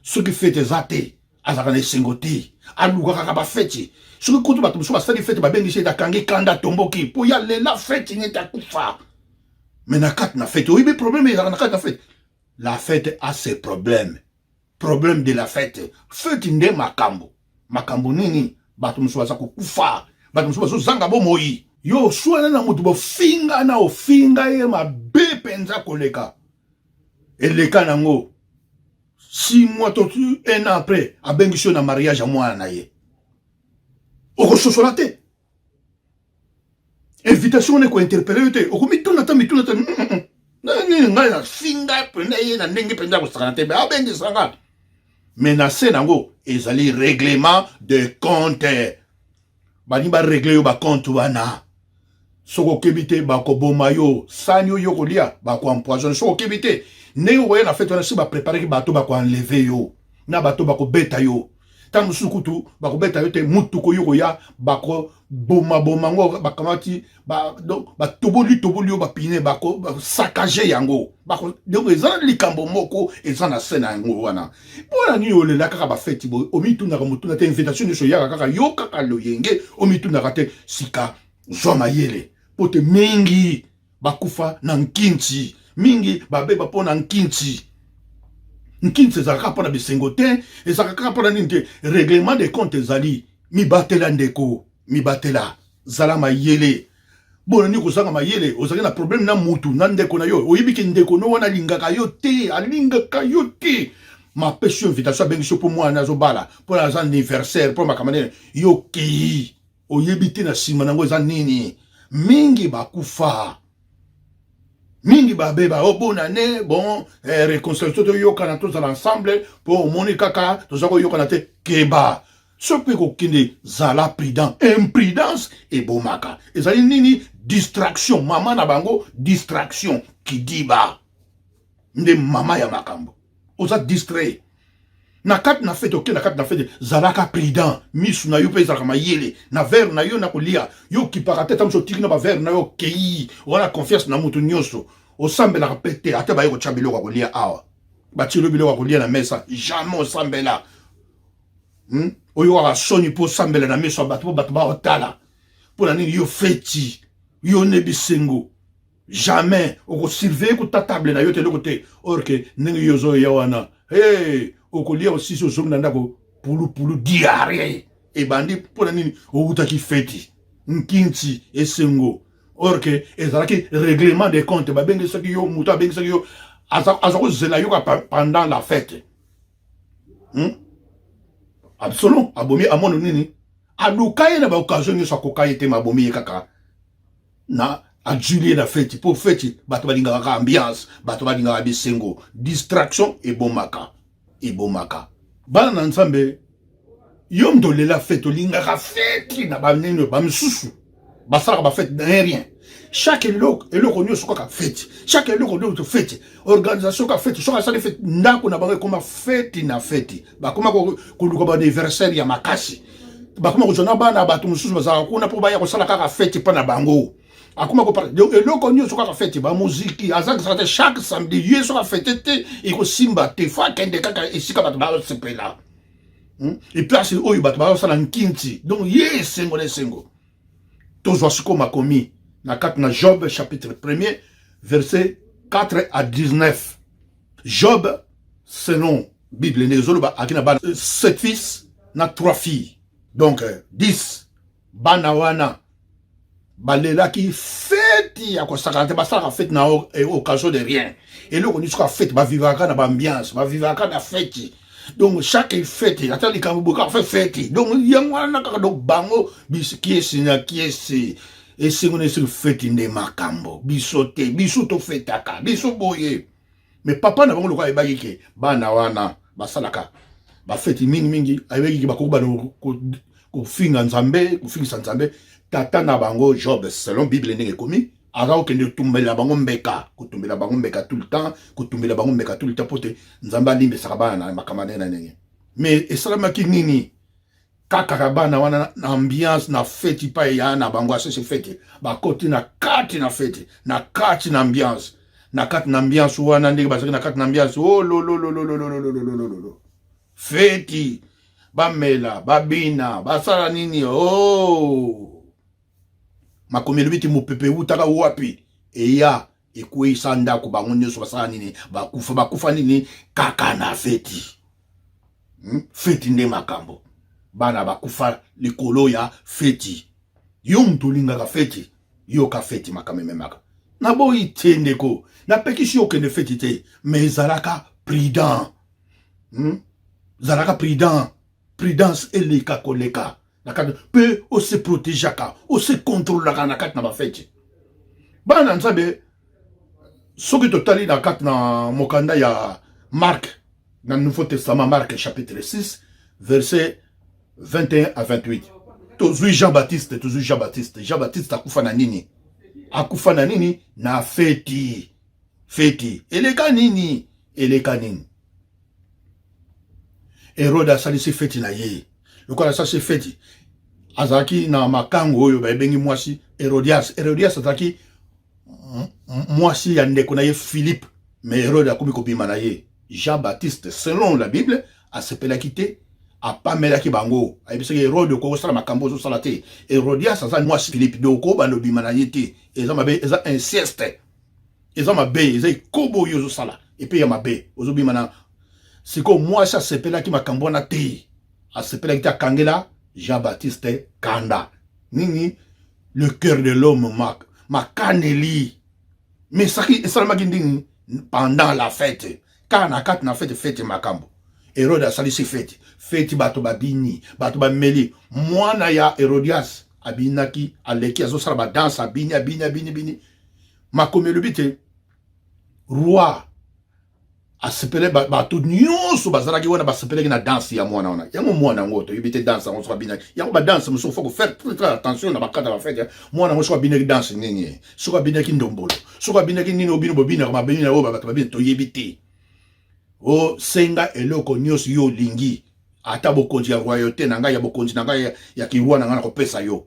soki feti eza te azalaka na esengo te, alukaka kaka bafeti. Soki kutu bato mosusu basali feti babengisi ete akangi kanda, atomboki mpo ya lela feti neti akufa. Mais na kati na feti, oyebi problème ezalaka na kati na feti. La fête a ses problèmes. Problème de la fête. Fête nde makambo. Makambo nini? Bato mosusu baza kokufa, bato mosusu bazozanga bomoi. Yo oswana na moto, bofinga na ofinga ye mabe mpenza koleka eleka nango 6 mois to 1 an après abengisi yo na mariage ya mwana na ye, okososola te. Invitation wana ekointerpele yo te, okomituna ta mituna te nini ngai nafinga mpenza ye na ndenge mpenza kosakana te, me abengisa nga. Me na se nango ezali règlement de compte. Balingi baregle yo bacompte wana. Soki okebi te bakoboma yo, sani oyo kolia bakoempoisonne. Soki okebi te ndenge okoya na fete wana, si bapreparaki bato bakoenleve yo na bato bakobeta yo. Ntango mosusu kutu bakobeta yo te, mutuko yo koya bakobomaboma yango, bakamati batoboli toboli yo bapine, bakosakage yango. Donc eza likambo moko eza na se na yango wana. Mpona nini olela kaka bafeti boye? Omitunaka motuna te, invitation nyonso eyaka kaka yo, kaka loyenge, omitunaka te. Sika zwa mayele, po te mingi bakufa na nkinti, mingi babeba mpo na nkinti. Nkinti ezalaka kaka mpo na bisengo te, ezalaka kaka mpo na nini te. Règlement de compte ezali. Mibatela ndeko, mibatela, zala mayele. Bona nini kozanga mayele? Ozalaki na problème na mutu na ndeko na yo, oyebi ke ndeko no wana alingaka yo te, alingaka yo te, mapesi yo invitation, abengisi yo mpo mwana azobala, mpo aza anniversaire, mpo makambo nini, yo kei, oyebi te na nsima nango eza nini. Mingi bakufa, mingi babeba. O bonne année, bon réconciliation, toyokana, tozala ensemble, mpo omoni kaka toza koyokana te. Keba soki kokende, zala prudent. Imprudence ebomaka. Ezali nini? Distraction. Mama na bango distraction, kidiba nde mama ya makambo. Oza distrait na kati na fete, okende na kati na fete, zalaka prudent. Misu na yo mpe ezalaka mayele na verre na yo na kolia. Yo okipaka te, ta mosu otiki na baverre na yo, okei wana confiance na moto nyonso, osambelaka mpe te. Ata baye kotya biloko ya kolia awa, batielo biloko ya kolia na mesa, jamais osambela. Oyokaka soni mpo osambela na miso ya bato mpo bato baotala. Mpo na nini yo feti, yo nde bisengo. Jamais okosurveille kuta table na yo te eloko te. Or ke ndenge yo ozoya wana, hey, okolia osisi ozongi na ndako pulupulu diarrhée ebandi. Mpo na nini owutaki feti, nkinti, esengo. Or ke ezalaki règlement de compte, babengisaki yo, moto abengisaki yo aza kozela yo pendant la fête. Absalom abomi amono nini, aluka ye na baoccasion nyonso, akoka ye te, ma abomi ye kaka na ajulie na feti. Mpo feti bato balingaka kaka ambiance, bato balingaka bisengo, distraction ebomaka, ebomaka bana na Nzambe. Yo moto olela feti, olingaka feti na banini, bamisusu basalaka bafete na rien. Chaque eloko, eloko nyonso kaka feti, chaque eloko nyonso feti, organisation kaka feti. Soki asali feti, ndako na bango ekoma feti na feti. Bakoma koluka baanniversaire ya makasi, bakoma kozwa na bana bato mosusu bazalaka kuna mpo baya kosala kaka feti mpo na bango. Akoma kopara, donc eloko nyonso kaka feti, bamuziki azangisaka te. Chaque samedi ye soki afete te, ekosimba te, fo akende kaka esika bato basepela, Eplace oyo bato bazosala nkinti. Donc ye esengo na esengo. Tozwa sikoyo makomi na kati na Job chapitre 1er verset 4 à 19. Job, selon Bible ndenge ezoloba, aki na bana 7 fils na 3 filles, donc 10. Bana wana balelaki feti ya kosakana te. Basalaka feti na occasion de rien, eloko nyonso kaka feti. Bavivaka na baambiance, bavivaka na feti. Donc chaque fête, ata likambo boye kaka fe feti. Donc yango wana kaka, donc bango kiesi na kiesi, esengo na esengo, feti nde makambo. Biso te, biso tofetaka biso boye. Mais papa na bango, lokola ayebaki ke bana wana basalaka bafeti mingimingi, ayebaki ke bakoki bana kofinga Nzambe, kofingisa Nzambe. Tata na bango Job, selon Bible ndenge ekomi, aza kokende kotumbela bango mbeka, kotumbela bango mbeka tout le temps, kotumbela bango mbeka tout le temps, po te Nzambe alimbisaka bana na makambo ndenge na ndenge. Mais esalamaki nini? Kaka bana wana na ambiance na feti pa ya na bango, asese feti, bakoti na kati na feti, na kati na ambiance, na kati na ambiance wana, ndenge bazalaki na kati na ambiance, oh lolololololololololo, feti, bamela, babina, basala nini, oh, makomi elobi ti mopepe ewutaka wapi, eya ekweyisa ndako, bango nyonso basala nini? Bakufa. Bakufa nini? Kaka na feti. Feti nde makambo. Bana bakufa likolo ya feti. Yo moto olingaka feti, yoka feti makambo ememaka. Naboyi te ndeko, napekisi yo okende feti te, mais ezalaka prudent. Zalaka prudent, prudence eleka koleka na kati mpe ose protégeaka, ose contrôlaka na kati na bafeti. Bana na Nzambe, soki totali na kati na mokanda ya Mark na Nouveau Testament, Mark chapitre 6 verset 21 à 28, tozwi Jean Baptiste, tozwi Jean Baptiste. Jean Baptiste akufa na nini? Akufa na nini? Na feti. Feti eleka nini? Eleka nini? Herode asalisi feti na ye. Lokola asalisi feti, azalaki na makango oyo bayebengi mwasi Herodias. Herodias azalaki mwasi ya ndeko na ye Philippe, mais Herode akomi kobima na ye. Jean Baptiste, selon la Bible, asepelaki te, apamelaki bango, ayebisaki Herode: okoki kosala makambo ozosala te. Herodias aza mwasi Philippe, donc okobanda obima na ye te, eza mabe, eza inceste, eza mabe, eza ekobo oyo ozosala epe ya mabe, ozobima na. Sikoyo mwasi asepelaki makambo wana te, asepelaki te, akangela Jean Baptiste kanda. Nini? Le cœur de l'homme makaneli. Mais saki esalamaki ndini? Pendant la fête, kaka na kati na fete, fete makambo. Herode asalisi feti, feti, bato babini, bato bameli. Mwana ya Herodias abinaki, aleki, azosala badanse, abini, abini, abini, bini. Makomi elobi te roi asepele, bato nyonso bazalaki wana basepelaki na danse ya mwana wana. Yango mwana yango toyebi te danse yango soki abinaki yango. Badanse mosusu, faut kofaire très très attention na bakata bafete. Mwana yango soki abinaki danse nini, soki abinaki ndombolo, soki abinaki nini, obino bobinaka mabini oyo bato babina, toyebi te. Osenga eloko nyonso yo olingi, ata bokonzi ya royauté na ngai, ya bokonzi na ngai ya kiroi na ngai, na kopesa yo.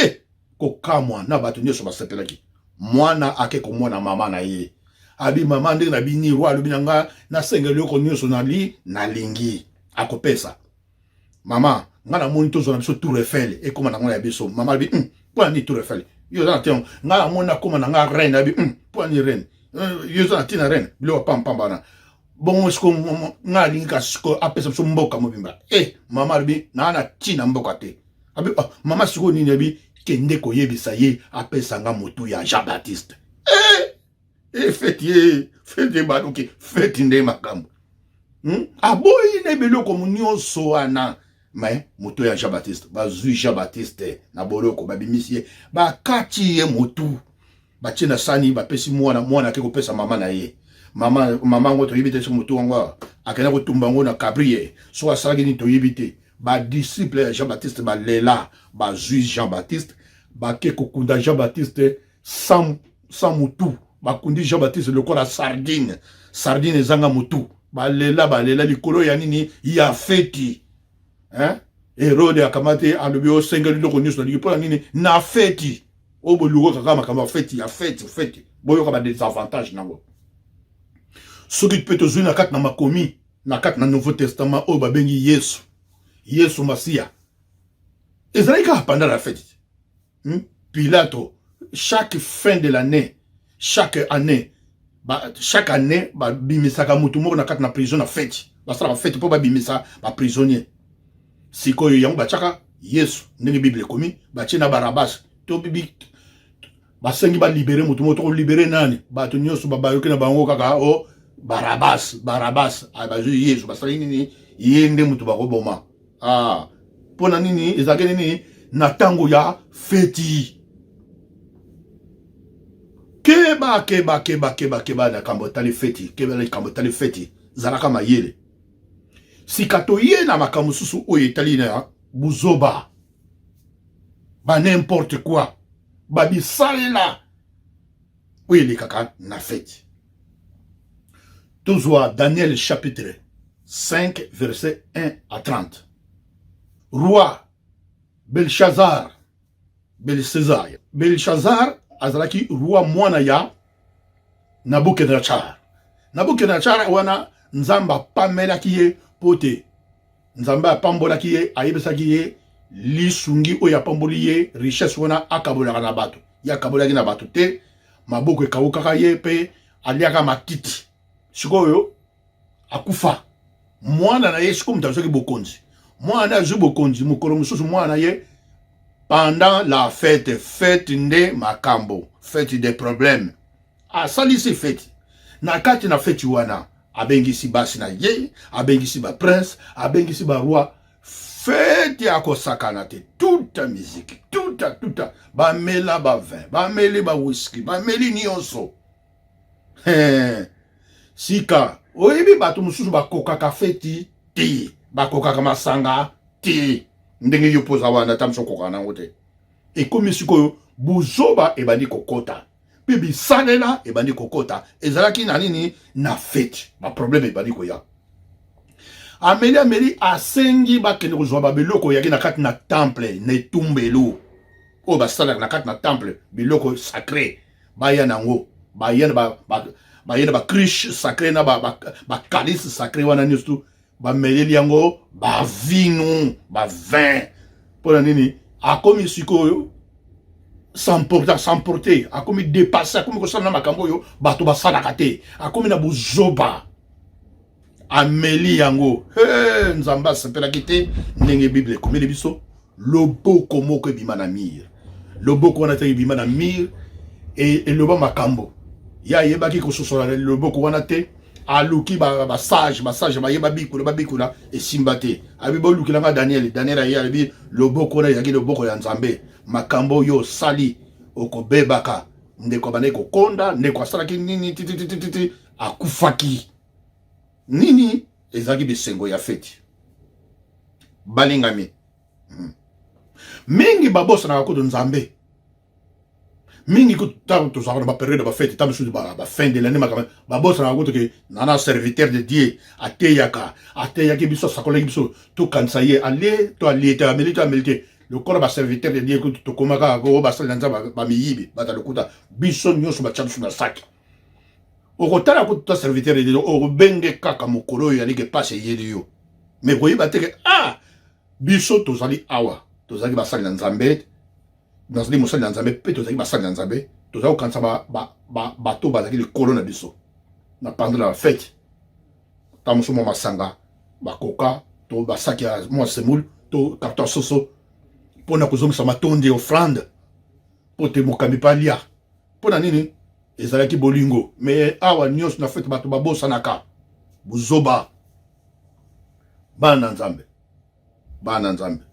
E kokamwa na bato nyonso basepelaki. Mwana ake komona mama na ye, abi: "Mama, ndenge nabini, roi alobi na nga nasenga eloko nyonso nali nalingi, akopesa." Mama Ngai namoni tozwa na biso Tour Eiffel, ekóma nango ya biso. Mama alobi, mpo na nini Tour Eiffel? Yo oza na te. Ngai namoni nakóma na ngai reine. Abi, mpo na nini reine? Yo oza na ntina reine, biloko ya pampamba wana. Bongo siko ngai alingi kasi siko apesa biso mboka mobimba. E mama alobi, naa na ntina mboka te. Abi, oh, mama, sikoyo nini? Abi, kende koyebisa ye apesa nga motu ya Jean Baptiste. E feti, ye feti ebaluki, feti nde makambo. Aboyi na biloko nyonso wana, mais moto ya Jean Baptiste. Bazwi Jean Baptiste na boloko, babimisi ye, bakati ye motu, batie na sani, bapesi mwana. Mwana ake kopesa mama na ye. Mama, mama yango toyebi te soki motu yango akenda kotumba yango na cabri, soki asalaki nini, toyebi te. Badisciple ya Jean Baptiste balela. Bazwi Jean Baptiste, bake kokunda Jean Baptiste sans mutu. Bakundi Jean Baptiste lokola sardine, sardine ezanga mutu. Balela, balela likolo ya nini? Ya feti, hein? Herode akamati, alobi, osengeli biloko nyonso nalingi. Mpo na nini? Na feti oyo boluka kaka makambo ya feti, ya feti, feti. Boyoka badesavantage nango. Soki mpe tozwi na kati na makomi, na kati na Nouveau Testament, oyo babengi Yesu, Yesu Masiya, ezalaki kaka pendant la fête. Pilato, chaque fin de l'année, chaque année, chaque année babimisaka motu moko na kati na prison na fête. Basalaka fête mpo babimisa baprisonnier. Sikoyo yango batiaka Yesu ndenge Bible ekomi, batie na Barabas. To bibi basengi balibérer motu moko, tokolibérer nani? Bato nyonso bayoki na bango kaka o oh, Barabas, Barabas. Bazwi Yesu, basali nini? Ye nde motu bakoboma. Ah, mpo na nini? Ezalaki nini? Na ntango ya feti. Keba, keba, keba, keba, keba na likambo etali feti. Keba na likambo etali feti, zalaka mayele. Sika toye na makambo mosusu oyo etali na buzoba, ba n'importe quoi, babisalela oyo elekaka na feti. Tozwa Daniel chapitre 5, verset 1 à 30. Roi Belshazzar, Belshazzar, Belshazzar azalaki roi, mwana ya Nabucodonosor. Nabucodonosor wana, Nzambe apamelaki ye mpo te Nzambe apambolaki ye, ayebisaki ye lisungi oyo apamboli ye, richesse wana akabolaka na bato. Ye akabolaki na bato te, maboko ekawukaka ye mpe aliaka matiti. Sikoyo akufa, mwana na ye sikoyo moto azwaki bokonzi. Mwana azwi bokonzi. Mokolo mosusu mwana na ye, pendant la fête, fête nde makambo, fête des problèmes, asalisi feti. Na kati na feti wana, abengisi basi na ye, abengisi baprince, abengisi baroi. Feti akosakana te, tuta miziki, tuta tuta, bamela bavin, bameli bawiski, bameli nyonso. Sika oyebi bato mosusu bakokaka feti te, bakokaka masanga te. Ndenge yo mpoza wana, ata mosu okokaka nango te. Ekomi sikoyo buzoba ebandi kokota mpe bisalela ebandi kokota. Ezalaki na nini? Na feti, baproblème ebandi koya. Ameli, ameli, asengi bakende kozwa babiloko oyaki na kati na temple, na etumbelo oyo basalaka na kati na temple, biloko sacré. Baya nango, baya na bacruche sacré na bacalice sacré wana nyonso, bameleli yango bavinu, bavin. Mpo na nini? Akomi sikoyo s'emporter, s'emporter, akomi dépassé, akomi kosala na makambo oyo bato basalaka te, akomi na bozoba, ameli yango. Hey, Nzambe asepelaki te. Ndenge Bible ekomeli biso, loboko moko ebima na mur. Loboko wana te, ebima na mur, eloba makambo. Ye ayebaki kososola loboko wana te. Aluki basage, basage bayeba bikula, babikula, esimba te. Alobi, bolukilanga Daniel. Daniel aye, alobi, loboko wana ezalaki loboko ya Nzambe. Makambo oyo osali, okobebaka. Ndeko abandaki kokonda, ndeko asalaki nini? Tititititi, akufaki. Nini ezalaki? Bisengo ya feti. Balingami, Mingi babosanaka kutu Nzambe mingi. Kutu ntango tozalaka na bapériode ya bafete, ntango mosusu bafin de l'année, makambo babosanaka kutu ke nana serviteur de Dieu ateyaka, ateyaki biso, asakolaki biso, tokanisa ye alie to alie te, ameli to ameli te. Lokola baserviteur de Dieu kutu tokomaka oyo basali na Nzambe bamiyibi, bato lokuta, biso nyonso batya biso na saki. Okotala kutu ta serviteur de Dieu, okobenge kaka mokolo oyo yaliki epasi eyeli yo, mais koyeba te ke ah. Biso tozali awa, tozali basali na Nzambe, nazali mosali na Nzambe mpe tozali basali na Nzambe, tozali kokanisa bato ba, ba, ba, bazalaki likolo na biso na pendant la fete, ntango mosusu mwa masanga bakoka to basaki ya mwa semoule to carton ya soso mpo na kozongisa matondi offrande mpo te mokambi mpe alia. Mpo na nini? Ezalaki bolingo. Me awa nyonso na fete bato babosanaka buzoba. Bana na Nzambe, bana na Nzambe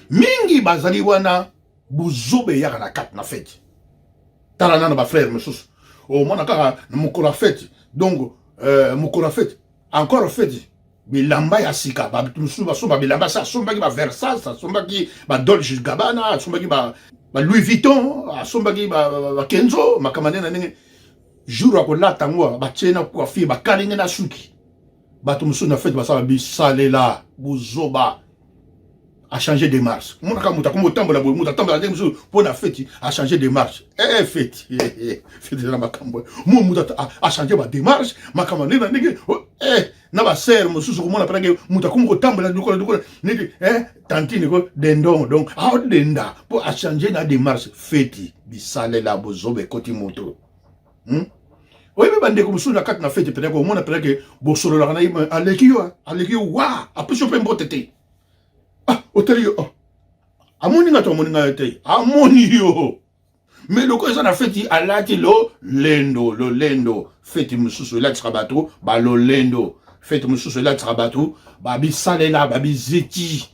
mingi bazali wana, buzoba eyaka na kati na fete. Tala nano bafrere mosusu, omona kaka na mokolo ya fete, donc mokolo ya fete encore fete, bilamba ya sika. Bato mosusu basomba bilamba, se asombaki ba Versace, asombaki ba Dolce Gabbana, asombaki ba Louis Vuitton, asombaki ba Kenzo, makambo ndenge na ndenge. Jour akolata yango, batie na coiffure, bakalinge na suki. Bato mosusu na fete basala bisalela buzoba, achange démarche. Omonaka moto akomi kotambola boye, moto atambola ndenge mosusu mpo na feti, achange démarche. Eh, feti, feti eza na makambo. Mo moto achange badémarche, makambo ndenge na ndenge. Eh, na basere mosusu komona mpenake moto akomi kotambola lokola lokola neti eh, tantine ko dendon, donc aodenda mpo achange na démarche. Feti bisalela bozoba ekoti moto, Oyebi bandeko mosusu na kati na feti, peut-être omona peut-être ke bosololaka na ye, aleki yo, aleki yo wa, apesi yo mpe mbote te. Ah, otali yo, oh. Amoni nga to amoni nga te, amoni yo, me loko eza na feti, alati lolendo lolendo. Feti mosusu elatisaka bato balolendo, feti mosusu elatisaka bato babisalela babizeti,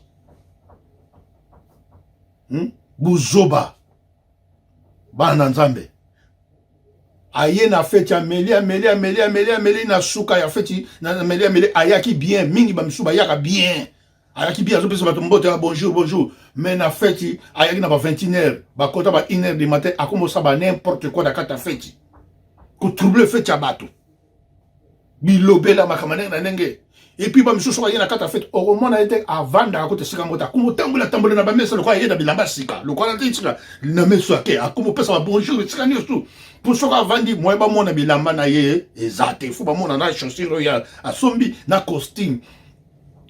Buzoba. Bana na Nzambe, aye na feti, ameli, ameli, ameli, ameli, ameli. Na suka ya feti, ameli, ameli, ayaki bien mingi. Bamisusu bayaka bien, ayaki bien, azopesa bato mbote ya bonjour, bonjour. Mais na feti ayaki na ba 21 heures, bakota ba 1 heure du matin, akomosala ba n'importe quoi na kati ya feti, kotrouble feti ya bato, bilobela, makambo ndenge na ndenge. Et puis bamisusu baye na kati ya fete, okomona ye te, avandaka kota esika moko te, akoma otambola tambola na bamesa lokola aye na bilamba sika, lokola te esika na meso ake, akoma opesa babonjour esika nyonso, mpo soki avandi moye bamona bilamba na ye eza te, fo bamona na chaussure oyo asombi, na costume.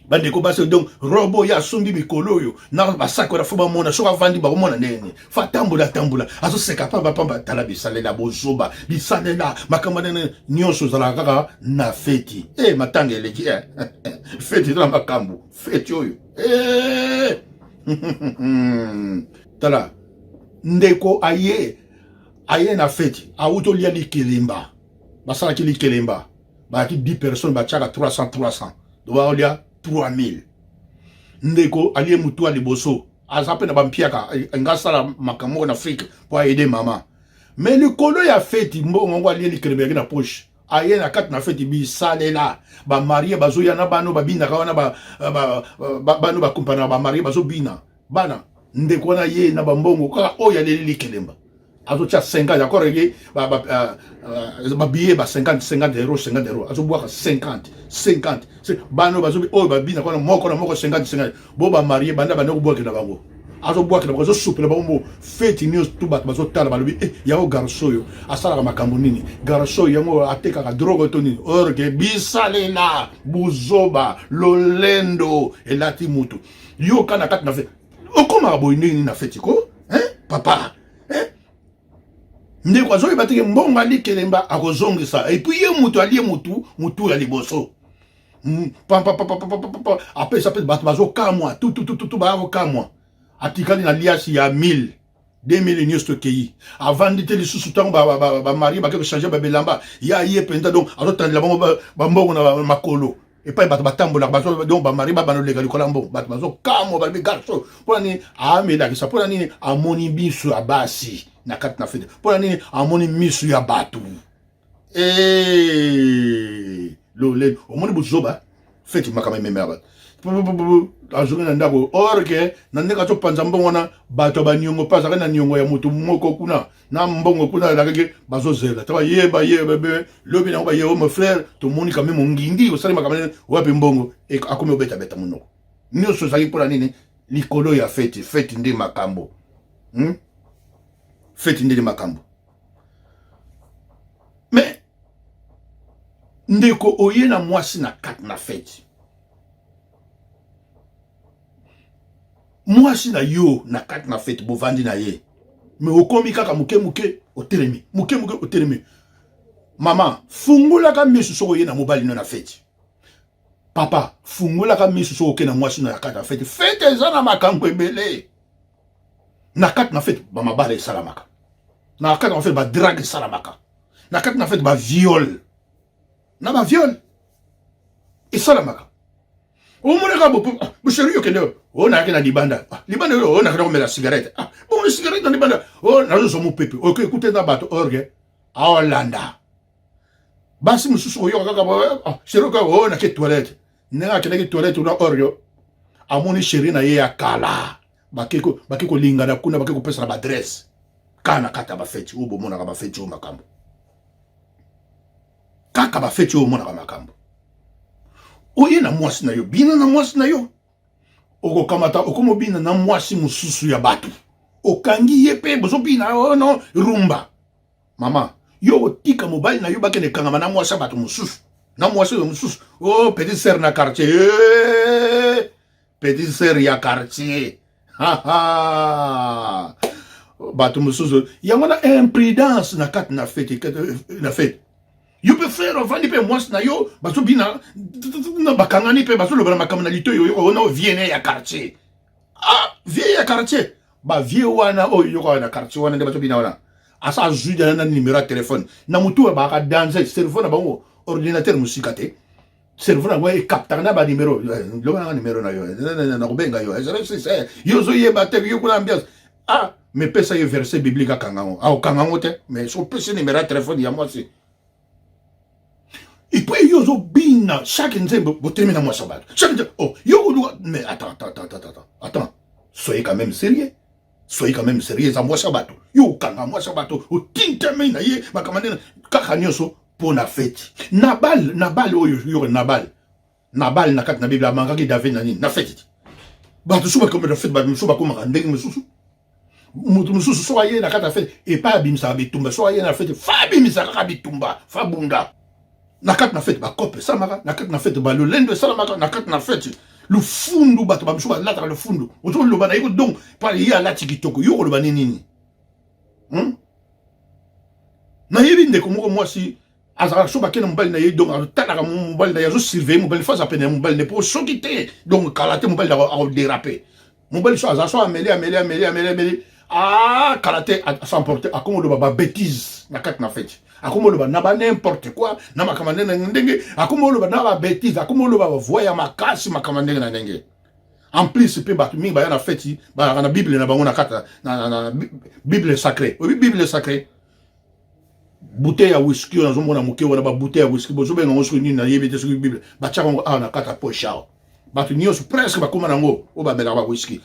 Bandeko basi, donc robe oyo asombi mikolo oyo na basaki wana, fo bamona. Soki avandi, bakomona ndenge nini? Fo atambola atambola, azoseka pamba pamba. Tala bisalela bozoba, bisalela makambo ndenge nyonso ezalaka kaka na feti. E matanga eleki, e feti eza na makambo. Feti oyo e tala ndeko aye, aye na feti, awuti olia likelemba. Basalaki likelemba, bayaki 10 personnes, batiaka 300 300, donc baolia 3000. Ndeko alie mutu ya liboso, aza mpe na bampiaka, nga asala makambo moko na Afrike mpo aede mama. Me likolo ya feti, mbongo yango alie likelemba yaki na poche, aye na kati na feti, bisalela. Bamarie bazoya na bano, babinaka wana, bano bakompanaka, bamarie bazobina bana. Ndeko wana ye na bambongo kaka oyo aleli likelemba, azotia 50, encore eke babillet ba 50 50 euro, 50 euro, azobwaka 50 50. Bano bazobi oyo babina kwana, moko na moko 50 50. Bo bamarie banda banda kobwakela bango, azobwakela bango, azosupela bango. Mbo feti nyonso tu bato bazotala, balobi: e yango garçon oyo asalaka makambo nini? Garçon oyo yango atekaka drogue to nini? Or ke bisalela buzoba, lolendo elati mutu. Yoka na kati na feti, okomaka boye ndenge nini na feti ko, hein, papa, hein? Ndeko azoyeba teke mbongo alikelemba akozongisa. Et puis ye moto alie motu motu ya liboso, pampapapapapapa, apesa mpe bato bazokamwa, tututututu, baya kokamwa. Atikali na liasi ya 1000, 2000 nyonso tokei. Avandi te lisusu. Ntango bamarie bake kochange babilamba ya ye mpenza, donc azotandela bango bambongo na makolo epai bato batambolaka bazo, donc bamarie babanda oleka likolo ya mbongo. Bato bazokamwa, balobi: garçon, mpona nini amelakisa? Mpona nini amoni miso ya basi na kati na fete? Mpona nini amoni miso ya bato? Lolelo omoni bozoba, feti makambo ememela bato. Azongi na ndako, or ke na ndenge azopanza mbongo wana, bato ya baniongo mpe azalaki na niongo ya moto moko kuna na mbongo kuna, alakaki, bazozela ta bayeba ye lobi nango. Baye: o mon frère, tomoni kame mongindi osali makambo wapi mbongo? Akomi obetabeta monoko. Nyonso ezalaki mpona nini? Likolo ya feti. Feti nde makambo, Feti nde makambo. Mais ndeko oye na mwasi na kati na feti. Mwasi na yo na kati na fete, bovandi na ye, me okomi kaka moke moke otelemi, moke moke otelemi. Mama, fungolaka miso soki oye na mobali no na fete. Papa, fungolaka miso soki oke na mwasi no na kati na fete. Fete eza na makambo ebele. Na kati na fete, bamabala esalamaka. Na kati na fete, badrague esalamaka. Na kati na fete, baviole na baviole esalamaka. Omonaka bosheri, ah, okende o nayaki na libanda, ah, libanda oyo o nakenda komela cigarette, ah, bon, cigarette na libanda o nazozwa mopepe, oke ekute na bato orge aolanda basi mosusu. Koyoka kaka sheri oka o nake toilette, ndenge akendaki toilette kuna, orge amoni sheri na ye ya kala, bake kolingana kuna, bake kopesana baadresse kaka na kati ya bafeti oyo bomonaka. Bafeti oyo makambo kaka, bafeti oyo omonaka makambo. Oye na mwasi na yo, bina na mwasi na yo, okokamata okomobina na mwasi mosusu ya bato, okangi ye mpe bozobina oh no rumba. Mama, yo otika mobali na yo bakende ekangama na mwasi ya bato mosusu, na mwasi oyo mosusu, oh, petite sœur na quartier, eh, petite sœur ya quartier. Bato mosusu yango na imprudence na kati na fete. Na fete, yo mpe frère ovandi mpe mwasi na yo, bazobina, bakangani mpe bazolobana makambo na litoi. Oyo ona vieux ya quartier, ah, vieux ya quartier, bavieux wana oyo yoka na quartier wana nde bazobina wana. Asa azwi dana na numéro ya telefone na motu oyo baka danse, cerveau na bango ordinateur mosika te, cerveau na bango ecaptaka na banimero. Loba nanga numéro na yo, nakobenga yo. Yo ozoyeba te, yo kuna ambiance. Ah, mais pesa ye verset biblique, akanga yango, akokanga yango te. Mais soki opesi numéro ya telefone ya mwasi, et puis yo ozobina chaque nzembo, botelemi na mwasi ya bato chaque nzembo. Oh, yo oluka, mais attends, attends, attends, attends, attends, soyez quand même sérieux, soyez quand même sérieux. Eza mwasi ya bato, yo okanga mwasi ya bato, otintami na ye, makambo ndenge kaka nyonso mpo na feti. Nabal, Nabal oyo yo, Nabal, Nabal na kati na Bible amankaki David na nini? Na feti te. Bato so bakomela feti, bato mosusu bakomaka ndenge mosusu. Moto mosusu soki aye na kati ya feti, epai abimisaka bitumba. Soki aye na feti, fa abimisaka kaka bitumba, fa bunda na kati na feti. Bakope esalamaka na kati na feti, balolendo esalamaka na kati na feti, lufundu, bato bamisusu balataka lufundu. Ozoloba na ye donc pa ye alati kitoko, yo koloba nini nini, Nayebi ndeko moko mwasi azalaka so bakende mobali na ye, donc azotalaka mobali na ye, azosurveille mobali, fo aza pene ya mobali ne, mpo soki te, donc kala te mobali akodérape. Mobali so aza so ameli, ameli, ameli, ameli, ameli, ah, kala te as'emporte, akoma oloba babêtise na kati na feti, akoma oloba na ba n'importe quoi, na makambo ndenge na ndenge, akoma oloba na babêtise, akoma oloba bavoix ya makasi, makambo ndenge na ndenge. En plus mpe bato mingi baya na feti, bazalaka na Bible na bango na kati na Bible sacré. Oyebi Bible sacré, bouteille ya whisky oyo nazomona moke wana, babouteille ya whisky bozobenga yango soki nini, nayebi te, soki Bible, batiaka yango awa na kati ya poche awa. Bato nyonso presque bakóma nango, oyo bamelaka ba whisky,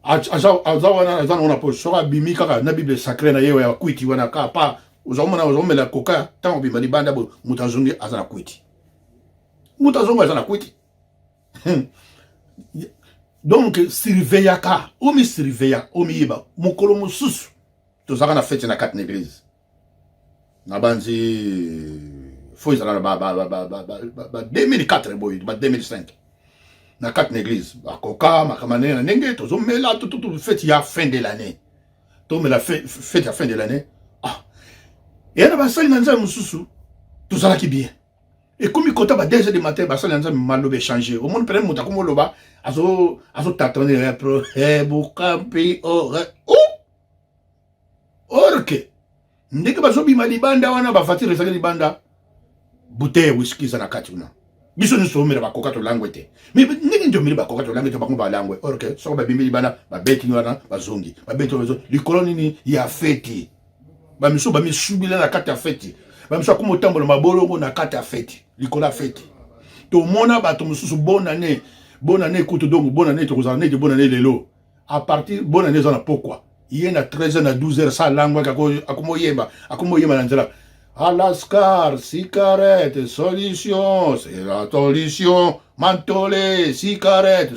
aza wana, aza nango na poche. Soki abimi kaka na Bible sacré na ye ya kwiti wana kaka pa, ozomona ozomela koka. Ntango obima libanda boye, moto azongi aza na kwiti, moto azongi aza na kwiti. Donc surveillaka, omisurveilla, omiyeba. Mokolo mosusu tozalaka na fete na kati na église na banzi, fo ezala na ba 2004 boye, ba 2005, na kati na église, bakoka makambo ndenge na ndenge, tozomela tututu, fete ya fin de l'année, tomela fete ya fin de l'année. Ah, eya na basali na Nzambe mosusu, tozalaki bien, ekomi kota ba 2 heures du matin, basali na Nzambe maloba échange. Omoni pene moto akomi oloba, azotâtonner bukampi orke ndenge bazobima libanda wana, bavoiture ezalaki libanda, bouteille whisky eza na kati kuna. Biso nyonso tomela bakoka, tolangwe te. Mais ndenge nini tomeli bakoka, tolangwe te, bango balangwe? Orke soko babimi libanda, babeti wana, bazongi, babeti, bazongi. Likolo nini ya feti, bamisu bamisubila na kati ya feti, bamisu akoma otambola mabolongo na kati ya feti. Likolo ya feti, tomona bato mosusu bonane, bonane kutu, donc bonane tokozala neti bonane lelo, à partir bonane eza na pokwa, ye na 13 na 12 heures sa alangwaki, akomoyemba, akomoyemba na nzela: "Alaskar, cigarette, solution, c'est la solution, mantole, cigarette."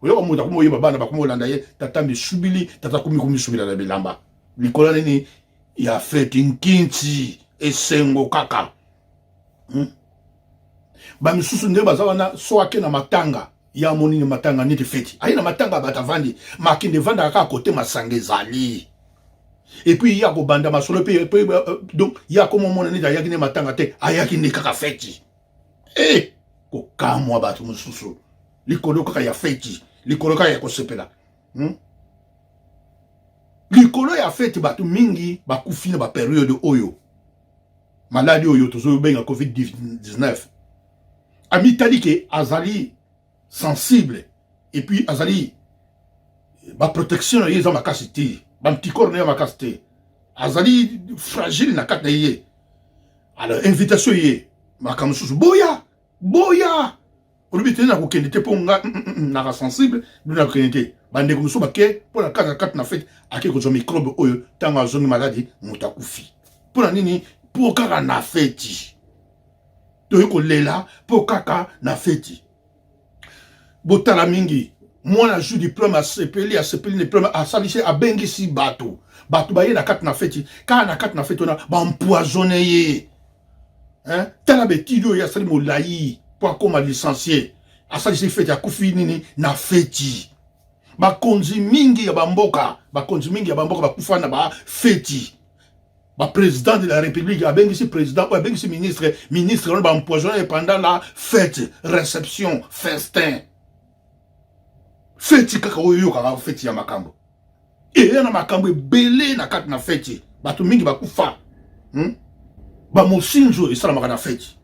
Oyoka moto akomoyemba, bana bakomolanda ye: "Tata misubili, tata komi komisubila na bilamba." Likolo nini ya feti, nkinti, esengo kaka, Bamisusu ndenge baza wana, so ake na matanga. Ye amoni ni matanga neti feti. Aye na matanga bato avandi, makende evandaka kaka kote masanga ezali. Et puis ye akobanda masolo pe, pe donc ye akoma omona neti ayaki nde matanga te, ayaki nde kaka feti. Eh, kokamwa bato mosusu likolo kaka ya feti, likolo kaka ya kosepela. Likolo ya feti bato mingi bakufi na ba periode oyo maladi oyo tozobenga COVID-19. Amitali ke azali sensible et puis azali ba protection na ye eza makasi te, ba anticorps na ye makasi te, azali fragile na kati na ye. Alors invitation ye makambo mosusu boya boya, olobi te nakokende te mpo nga naka sensible, bino nakokende te. Bandeko mosusu bake mpo na kati kati na fete, ake kozwa microbe oyo, ntango azongi maladi, moto akufi. Mpo na nini? Mpo kaka na feti. Toyei kolela mpo kaka na feti. Botala mingi, mwana azwi diplome, asepeli, asepeli diplome, asalisi, abengisi bato, bato baye na kati na feti, kaka na kati na feti wana baempoisonne ye. Hein? Tala betidi oyo asali molai mpo akoma licencié, asalisi feti, akufi nini na feti. Bakonzi mingi ya bamboka, bakonzi mingi ya bamboka bakufa na bafeti. Ba président de la République abengisi président oyo, abengisi ministre, ministre wana baempoisonne pendant la fête, réception, festin. Feti kaka oyo oyokaka, feti ya makambo eya na makambo ebele na kati na feti, bato mingi bakufa. Bamosinzo esalamaka na feti,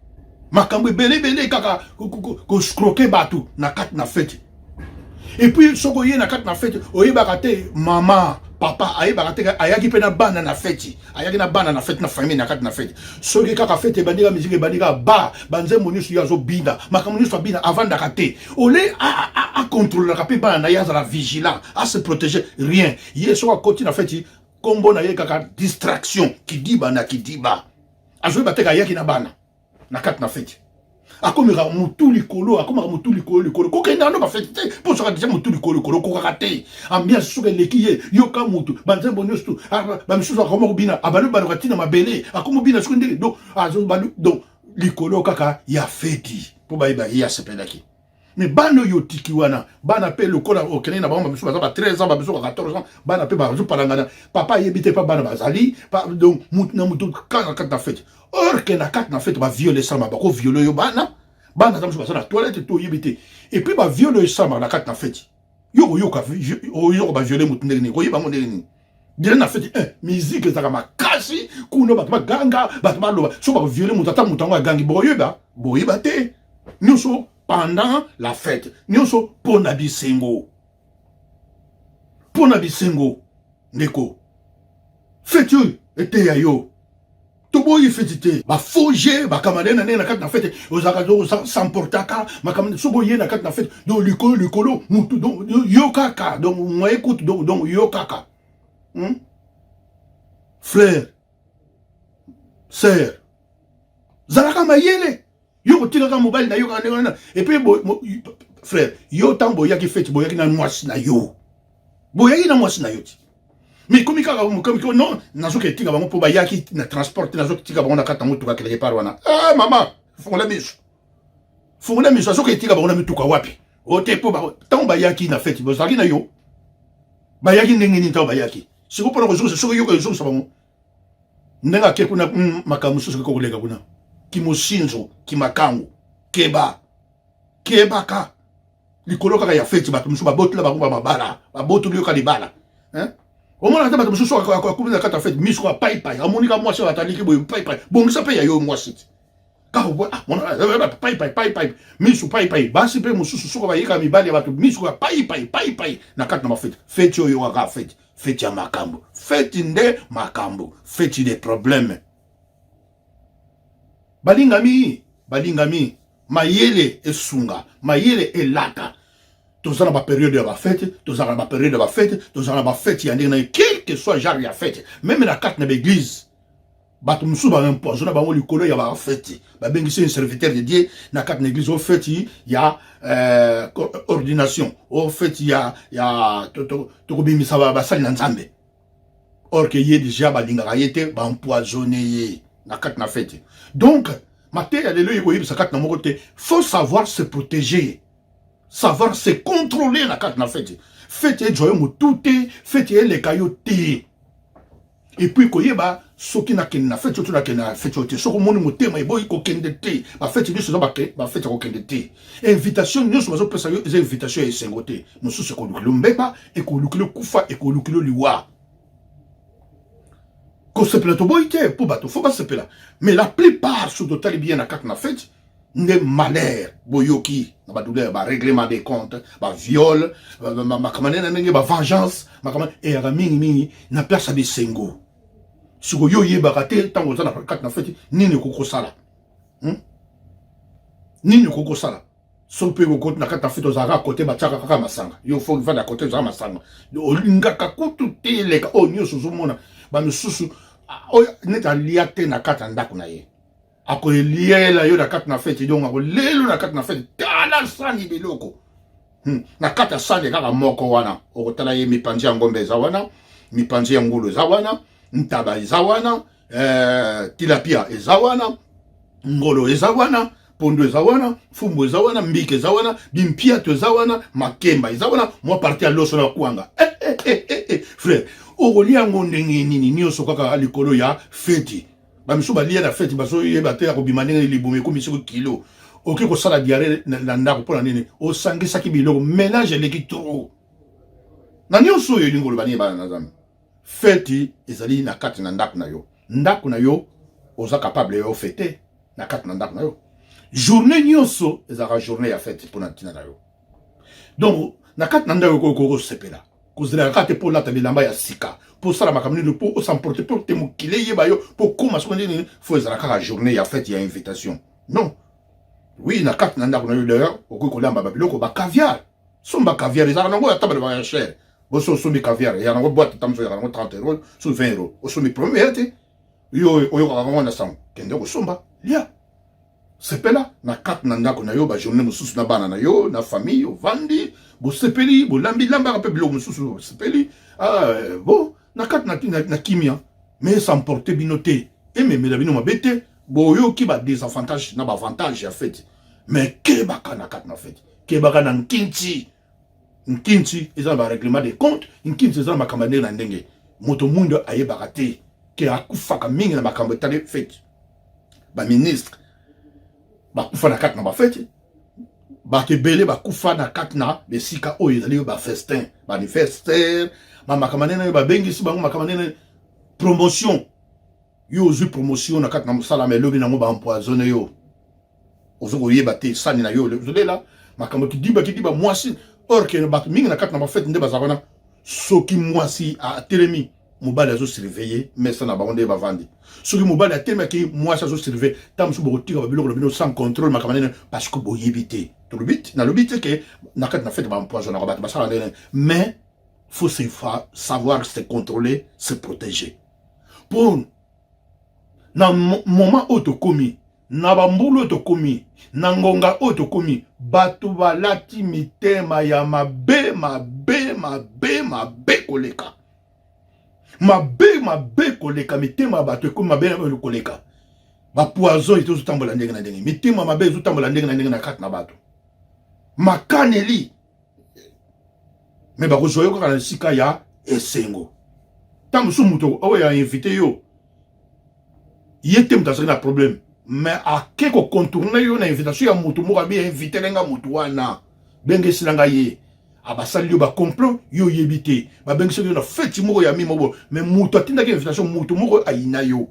makambo ebele ebele kaka koescroquer bato na kati na feti. Et puis soki oye na kati na feti, oyebaka te mama, papa ayebaka te, ayaki mpe na bana na feti, ayaki na bana na feti, na famille na kati na feti. Soki kaka feti ebandi, kaka musique ebandi, kaka ba banzembo nyonso, ye azobina makambo nyonso, abina, avandaka te. Ole akontrolaka mpe bana na ye, azala vigilant, ase protéger, rien. Ye soki akoti na feti, nkombo na ye kaka distraction, kidiba na kidiba. Azoyeba te ayaki na bana na kati na feti, akomaka motu likolo, akomaka motu likolo likolo. Kokende ano bafeti te mpo soka deja motu likolo likolo, okokaka te. Ambiance soki eleki ye, yoka motu, banzembo nyonso, bamisusu akoma kobina, abandi baluka ntina mabele, akoma obina soki ndenge. Donc likolo kaka ya feti mpo bayeba ye asepelaki. Mais bana oyo otiki wana, bana mpe lokola okende na bango, bamisusu baza ba 13 ans, bamisusu ba 14 ans, bana mpe bazopalangana, papa ayebi te mpa bana bazali. Donc mutu na mutu kaka kati na feti. Or ke na kati na feti, baviol esalama, bakovioler yo bana, bana aza mosusu baza na toilette to oyebi te. Et puis baviol oyo esalamaka na kati na feti, yo koyoka, oyoka bavioler motu ndenge nini? Koyeba yango ndenge nini? Dire na feti, musique ezalaka makasi kuna, bato baganga, bato baloba. So bakovioler moto, ata moto yango agangi, bokoyeba? Boyeba te. Nyonso pendant la fête, nyonso mpo na bisengo, mpo na bisengo. Ndeko, feti oyo eteya yo. Toboyi feti te, bafaux jeu, bakamade na ndenge na kati na fete ozalaka s'emportaka makambo. Soki oye na kati na fete, donc likolo likolo mutu, donc yo kaka, donc moye kutu, donc yo kaka. Frère, sœur, zalaka mayele. Yo kotikaka mobali na yo kaka ndenge wana. Et puis frère, yo ntango boyaki feti, boyaki na mwasi na yo, boyaki na mwasi na yo ti, mais komi kaka komi non, nazoki etika bango mpo bayaki na transport te, nazoki tika bango na kati na motuka quelque part wana. Ah mama, fungola miso, fungola miso. Azoki etika bango na mituka wapi? O te, mpo ntango bayaki na feti, bozalaki na yo, bayaki ndenge nini? Ntango bayaki sikoyo mpona kozongisa, soki yoka ezongisa bango ndenge ake kuna, makambo mosusu ekoki koleka kuna, kimosinzo, kimakangu. Keba, kebaka likolo kaka ya feti. Bato mosusu babotela bango bamabala, babotoli yoka libala. Omona ata bato mosusu akumi na kati ya feti, miso paipai, amonika mwasi oyo ataliki boye paipai. Bongisa mpe ya yo mwasi ti kaka paipai paipai, miso paipai. Basi mpe mosusu soki bayeka mibali ya bato, miso ya paipai paipai na kati na bafeti. Feti oyo kaka feti, feti ya makambo, feti nde makambo, feti de problème. Balingami, balingami, mayele esunga, mayele elata. Toza na baperiode ya bafete, tozalaka na baperiode ya bafete, tozalaka na bafete ya ndenge na ye, quel que soit genre ya fete. Même na kati na baeglise, bato mosusu baempoisonner bango likolo ya bafeti. Babengisi un serviteur de Dieu na kati na église, o feti ya ordination, o feti ya tokobimisa basali na Nzambe. Or ke ye déjà balingaka ye te, baempoisonner ye na kati na feti. Donc mateya lelo ekoyebisa kati na moko te, faut savoir se protéger. Savoir se contrôler na kati na feti. Feti ejwa yo motu te, feti eleka yo te. Et puis koyeba soki nakende na feti oyo to nakende na feti oyo te. Soki omoni motema eboyi kokende te, bafeti nyonso eza bafeti ya kokende te. Invitation nyonso bazopesa yo eza invitation ya esengo te. Mosusu ekolukela mbeba, ekolukela kufa, ekolukela liwa. Kosepela toboyi te mpo bato fo basepela, mais la plupart soki totali bien na kati na feti nde malheur boyoki na badouleur, barèglement des comptes, baviol, makambo ndenge na ndenge, bavengeance, makambo eyaka mingimingi na place ya bisengo. Sikoyo yo oyebaka te ntango oza na kati na feti nini okoki kosala, Nini okoki kosala soki mpe okoti na kati na feti, ozalaka kote batiaka kaka masanga, yo fo vanda kote ozalaka masanga, olingaka kutu te eleka oyo nyonso ozomona. Bamisusu oyo neti alia te na kati ya ndako na ye, akoeliela yo na kati na feti, donc akolelo na kati na feti. Tala sani biloko Na kati ya sani kaka moko wana, okotala ye mipanzi ya ngombe eza wana, mipanzi ya ngulu eza wana, ntaba eza wana, tilapia eza wana, ngolo eza wana, pondu eza wana, fumbu eza wana, mbika eza wana, bimpiato eza wana, makemba eza wana, mwa parti ya loso na kwanga. Eh. Frère, okolia yango ndenge nini nyonso kaka likolo ya feti? Bamisusu balia na feti, bazoyeba te ya kobima ndenge libumu ekomi soki kilo, okoki kosala diarrhée na ndako. Mpo na nini? Osangisaki biloko, mélange eleki trop. Na nyonso oyo elingi koloba nini, bana na Nzambe? Feti ezali na kati na ndako na yo. Ndako na yo, oza capable yo fete na kati na ndako na yo. Journée nyonso ezalaka journée ya fete mpona ntina na yo. Donc na kati na ndako okoki kosepela, kozelaka kaka te mpo olata bilamba ya sika, mpo osala makambo nini, mpo os'emporter, mpo te mokili eyeba yo, mpo koma soki nini. Fo ezala kaka journée ya fete ya invitation? Non. Oui, na kati na ndako na yo d'ailleurs okoki kolamba babiloko, bacaviar. Somba caviar, ezalaka nango ata balobaka ya cher. Boso osombi caviar, eyaka nango boîte, ta mosusu eyaka nango 30 euro so 20 euro. Osombi, problème eya te. Yo oyokaka yango na sango, kende kosomba, lia, sepela na kati na ndako na yo. Bajournée mosusu na bana na yo, na famille, ovandi, bosepeli, bolambi, lambaka mpe biloko mosusu, bosepeli. Ah, bon, na kati na kimia, mais s'emporte bino te, ememela bino mabe te. Boyoki badésavantage na baavantage ya fete, mais kebaka na kati na fete, kebaka na nkinti. Nkinti eza na barèglement de compte, nkinti eza na makambo ya ndenge na ndenge. Moto mwindo ayebaka te ke akufaka mingi na makambo etali fete. Baministre bakufa na kati na bafete, bato ebele bakufa na kati na besika oyo ezali bafestin, baanniversaire, bamakambo ndenge oyo babengisi bango, makambo ndenge promotion. Yo ozwi promotion na kati na mosala, ma elobi nango baempoisonner yo, ozo koyeba te. Sani na yo ozolela makambo kidiba kidiba, mwasi. Or ke bato mingi na kati na bafete nde bazalaka wana. Soki mwasi atelemi, mobali azosurveiller mesa na bango nde bavandi. Soki mobali atelemi akei, mwasi azosurveiller. Ntango mosusu bokotika babiloko na bino sans contrôle, makambo nene, parce que boyebi te. Tolobi, nalobi te ke na kati na fete baempoisonnaka bato, basala ndenge, mais faut se savoir se contrôler, se protéger. Mpo na moment oyo tokomi, na bambulu oyo tokomi, na ngonga oyo tokomi, bato balati mitema ya mabe, mabe, mabe, mabe koleka, mabe, mabe koleka. Mitema ya bato ekomi mabe koleka, bapoison ezotambola ndenge na ndenge, mitema mabe ezotambola ndenge na ndenge na kati na bato, makaneli. Me bakozwa yo kaka na esika ya esengo. Ntango mosusu moto oyo ainviter yo, ye te moto azalaki na problème, mais ake kocontourner yo na invitation ya motu moko abi invitele nga motu wana, bengesela ngai ye. Abasali yo bacomplot, yo oyebi te. Babengisaki yo na feti moko ya mi moko, mais moto atindaki invitation, motu moko ayina yo,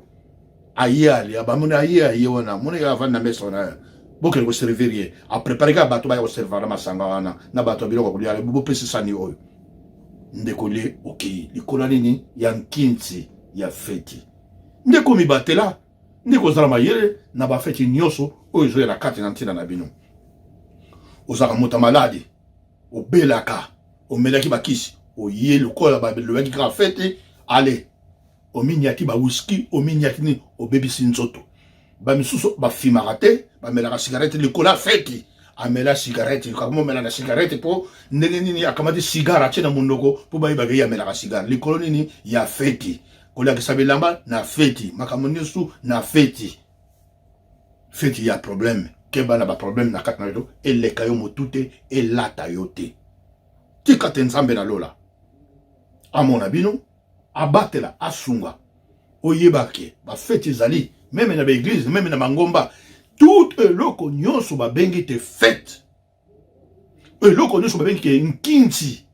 aye alia, bamoni aye, aye wana, moni avandi na mesa wana, bokende koservir ye. Aprépare kaka bato baya koservir na masanga wana na bato ya biloko ya kolia, bopesi sani oyo, ndeko lie, okei likolo nini ya nkinti ya feti. Ndeko, mibatela, ndeko, ozala mayele na bafeti nyonso oyo ezoya na kati na ntina na bino. Ozalaka moto ya maladi, obelaka, omelaki bakisi, oye lokola balobaki kaka fete, ale ominiaki bawiski, ominiaki nini, obebisi nzoto. Bamisusu bafimaka te, bamelaka cigarette, likolo ya feti amela cigarette, akomomela na cigarette mpo ndenge nini, akamati cigare atie na monoko mpo bayebaka ye amelaka cigare. Likolo nini ya feti, kolakisa bilamba na feti, makambo nyonso na feti. Feti ya problème. Keba na baproblème na kati na yo, eleka yo motu te, elata yo te. Tika te Nzambe na lola amona bino, abatela, asunga. Oyeba ke bafeti ezali meme na baeglise, meme na mangomba, tout eloko nyonso babengi te fete, eloko nyonso babengi ke nkinzi,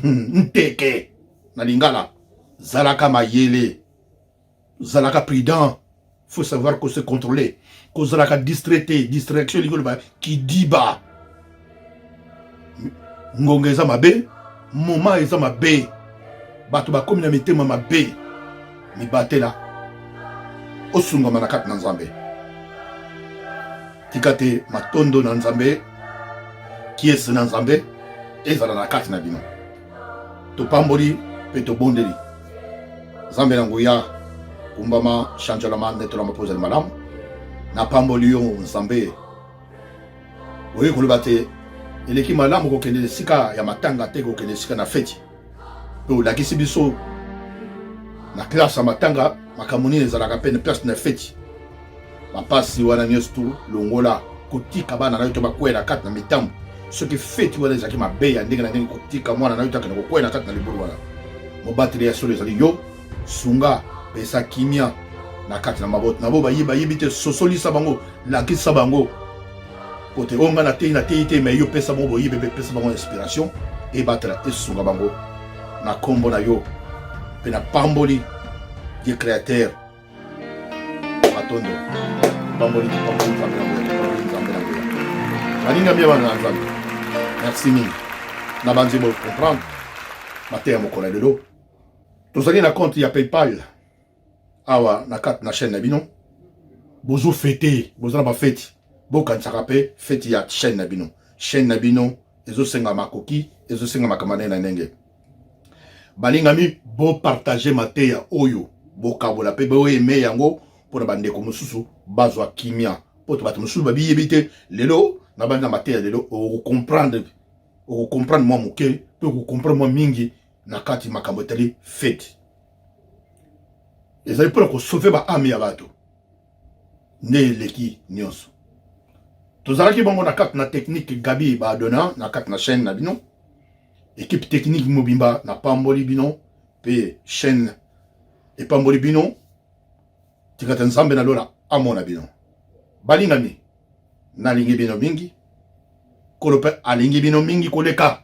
nteke na lingala. Zalaka mayele, zalaka prudent, faut savoir ko se contrôler, kozalaka distrait te. Distraction elingi oloba kidiba. Ngonga eza mabe, moment eza mabe, bato bakomi na mitema mabe. Mibatela, osungama na kati na Nzambe. Tika te matondo na Nzambe, kiese na Nzambe ezala na kati na bino. Topamboli mpe tobondeli Nzambe na nguya. Kumbama, chanjalama, netolama mpo ozali malamu. Napamboli yo Nzambe. Oye koloba te eleki malamu kokende esika ya matanga te kokende esika na feti, mpe olakisi biso na classe ya matanga makambo nini ezalaka mpe na place na feti. Bapasi wana nyonso tu longola, kotika bana na yo te bakwela kati na mitambo. Soki feti wana ezalaki mabe ya ndenge na ndenge, kotika mwana na yo te akende kokwela kati na libulu wana. Mobateli ya solo ezali yo. Sunga, pesa kimia na kati na mabota na bo bayebi bayebi te. Sosolisa bango, lakisa bango po te oyo ngai nateyi, nateyi te, mais yo pesa bango boyebi mpe pesa bango inspiration, ebatela, esunga bango na nkombo na yo mpe na pamboli. Dieu créateur, matondo, pamboli, pamboli Nzambe na boya, pamboli Nzambe na boya. Balingami ya bana na Nzambe, merci mingi na banzi bo comprendre mateya mokolo ya lelo. Tozali na compte ya PayPal awa na kati na chaîne na bino. Bozo fete, boza na bafeti, bokanisaka mpe feti ya chaîne na bino. Chaîne na bino ezosenga makoki, ezosenga makambo ndenge na ndenge. Balingami, bopartage mateya oyo, bokabola mpe boyeme yango mpona bandeko mosusu bazwa kimia, mpo to bato mosusu babiyebi te. Lelo nabandi na mateya lelo, okokomprendre, okokomprendre mwa moke mpe okokomprendre mwa mingi na kati makambo etali feti. Ezali mpona kosauve baame ya bato nde eleki nyonso. Tozalaki bongo na kati na technique Gabi Baadona na kati na chaîne na bino, équipe technique mobimba. Napamboli bino mpe chaîne epamboli bino. Tika te Nzambe na lola amona bino. Balingami, nalingi bino mingi, Nkolo mpe alingi bino mingi koleka.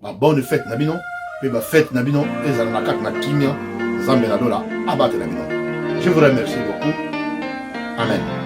Ba bonne fête na bino mpe ba fête na bino ezala na kati na kimia. Nzambe na lola abatela bino. Je vous remercie beaucoup. Amen.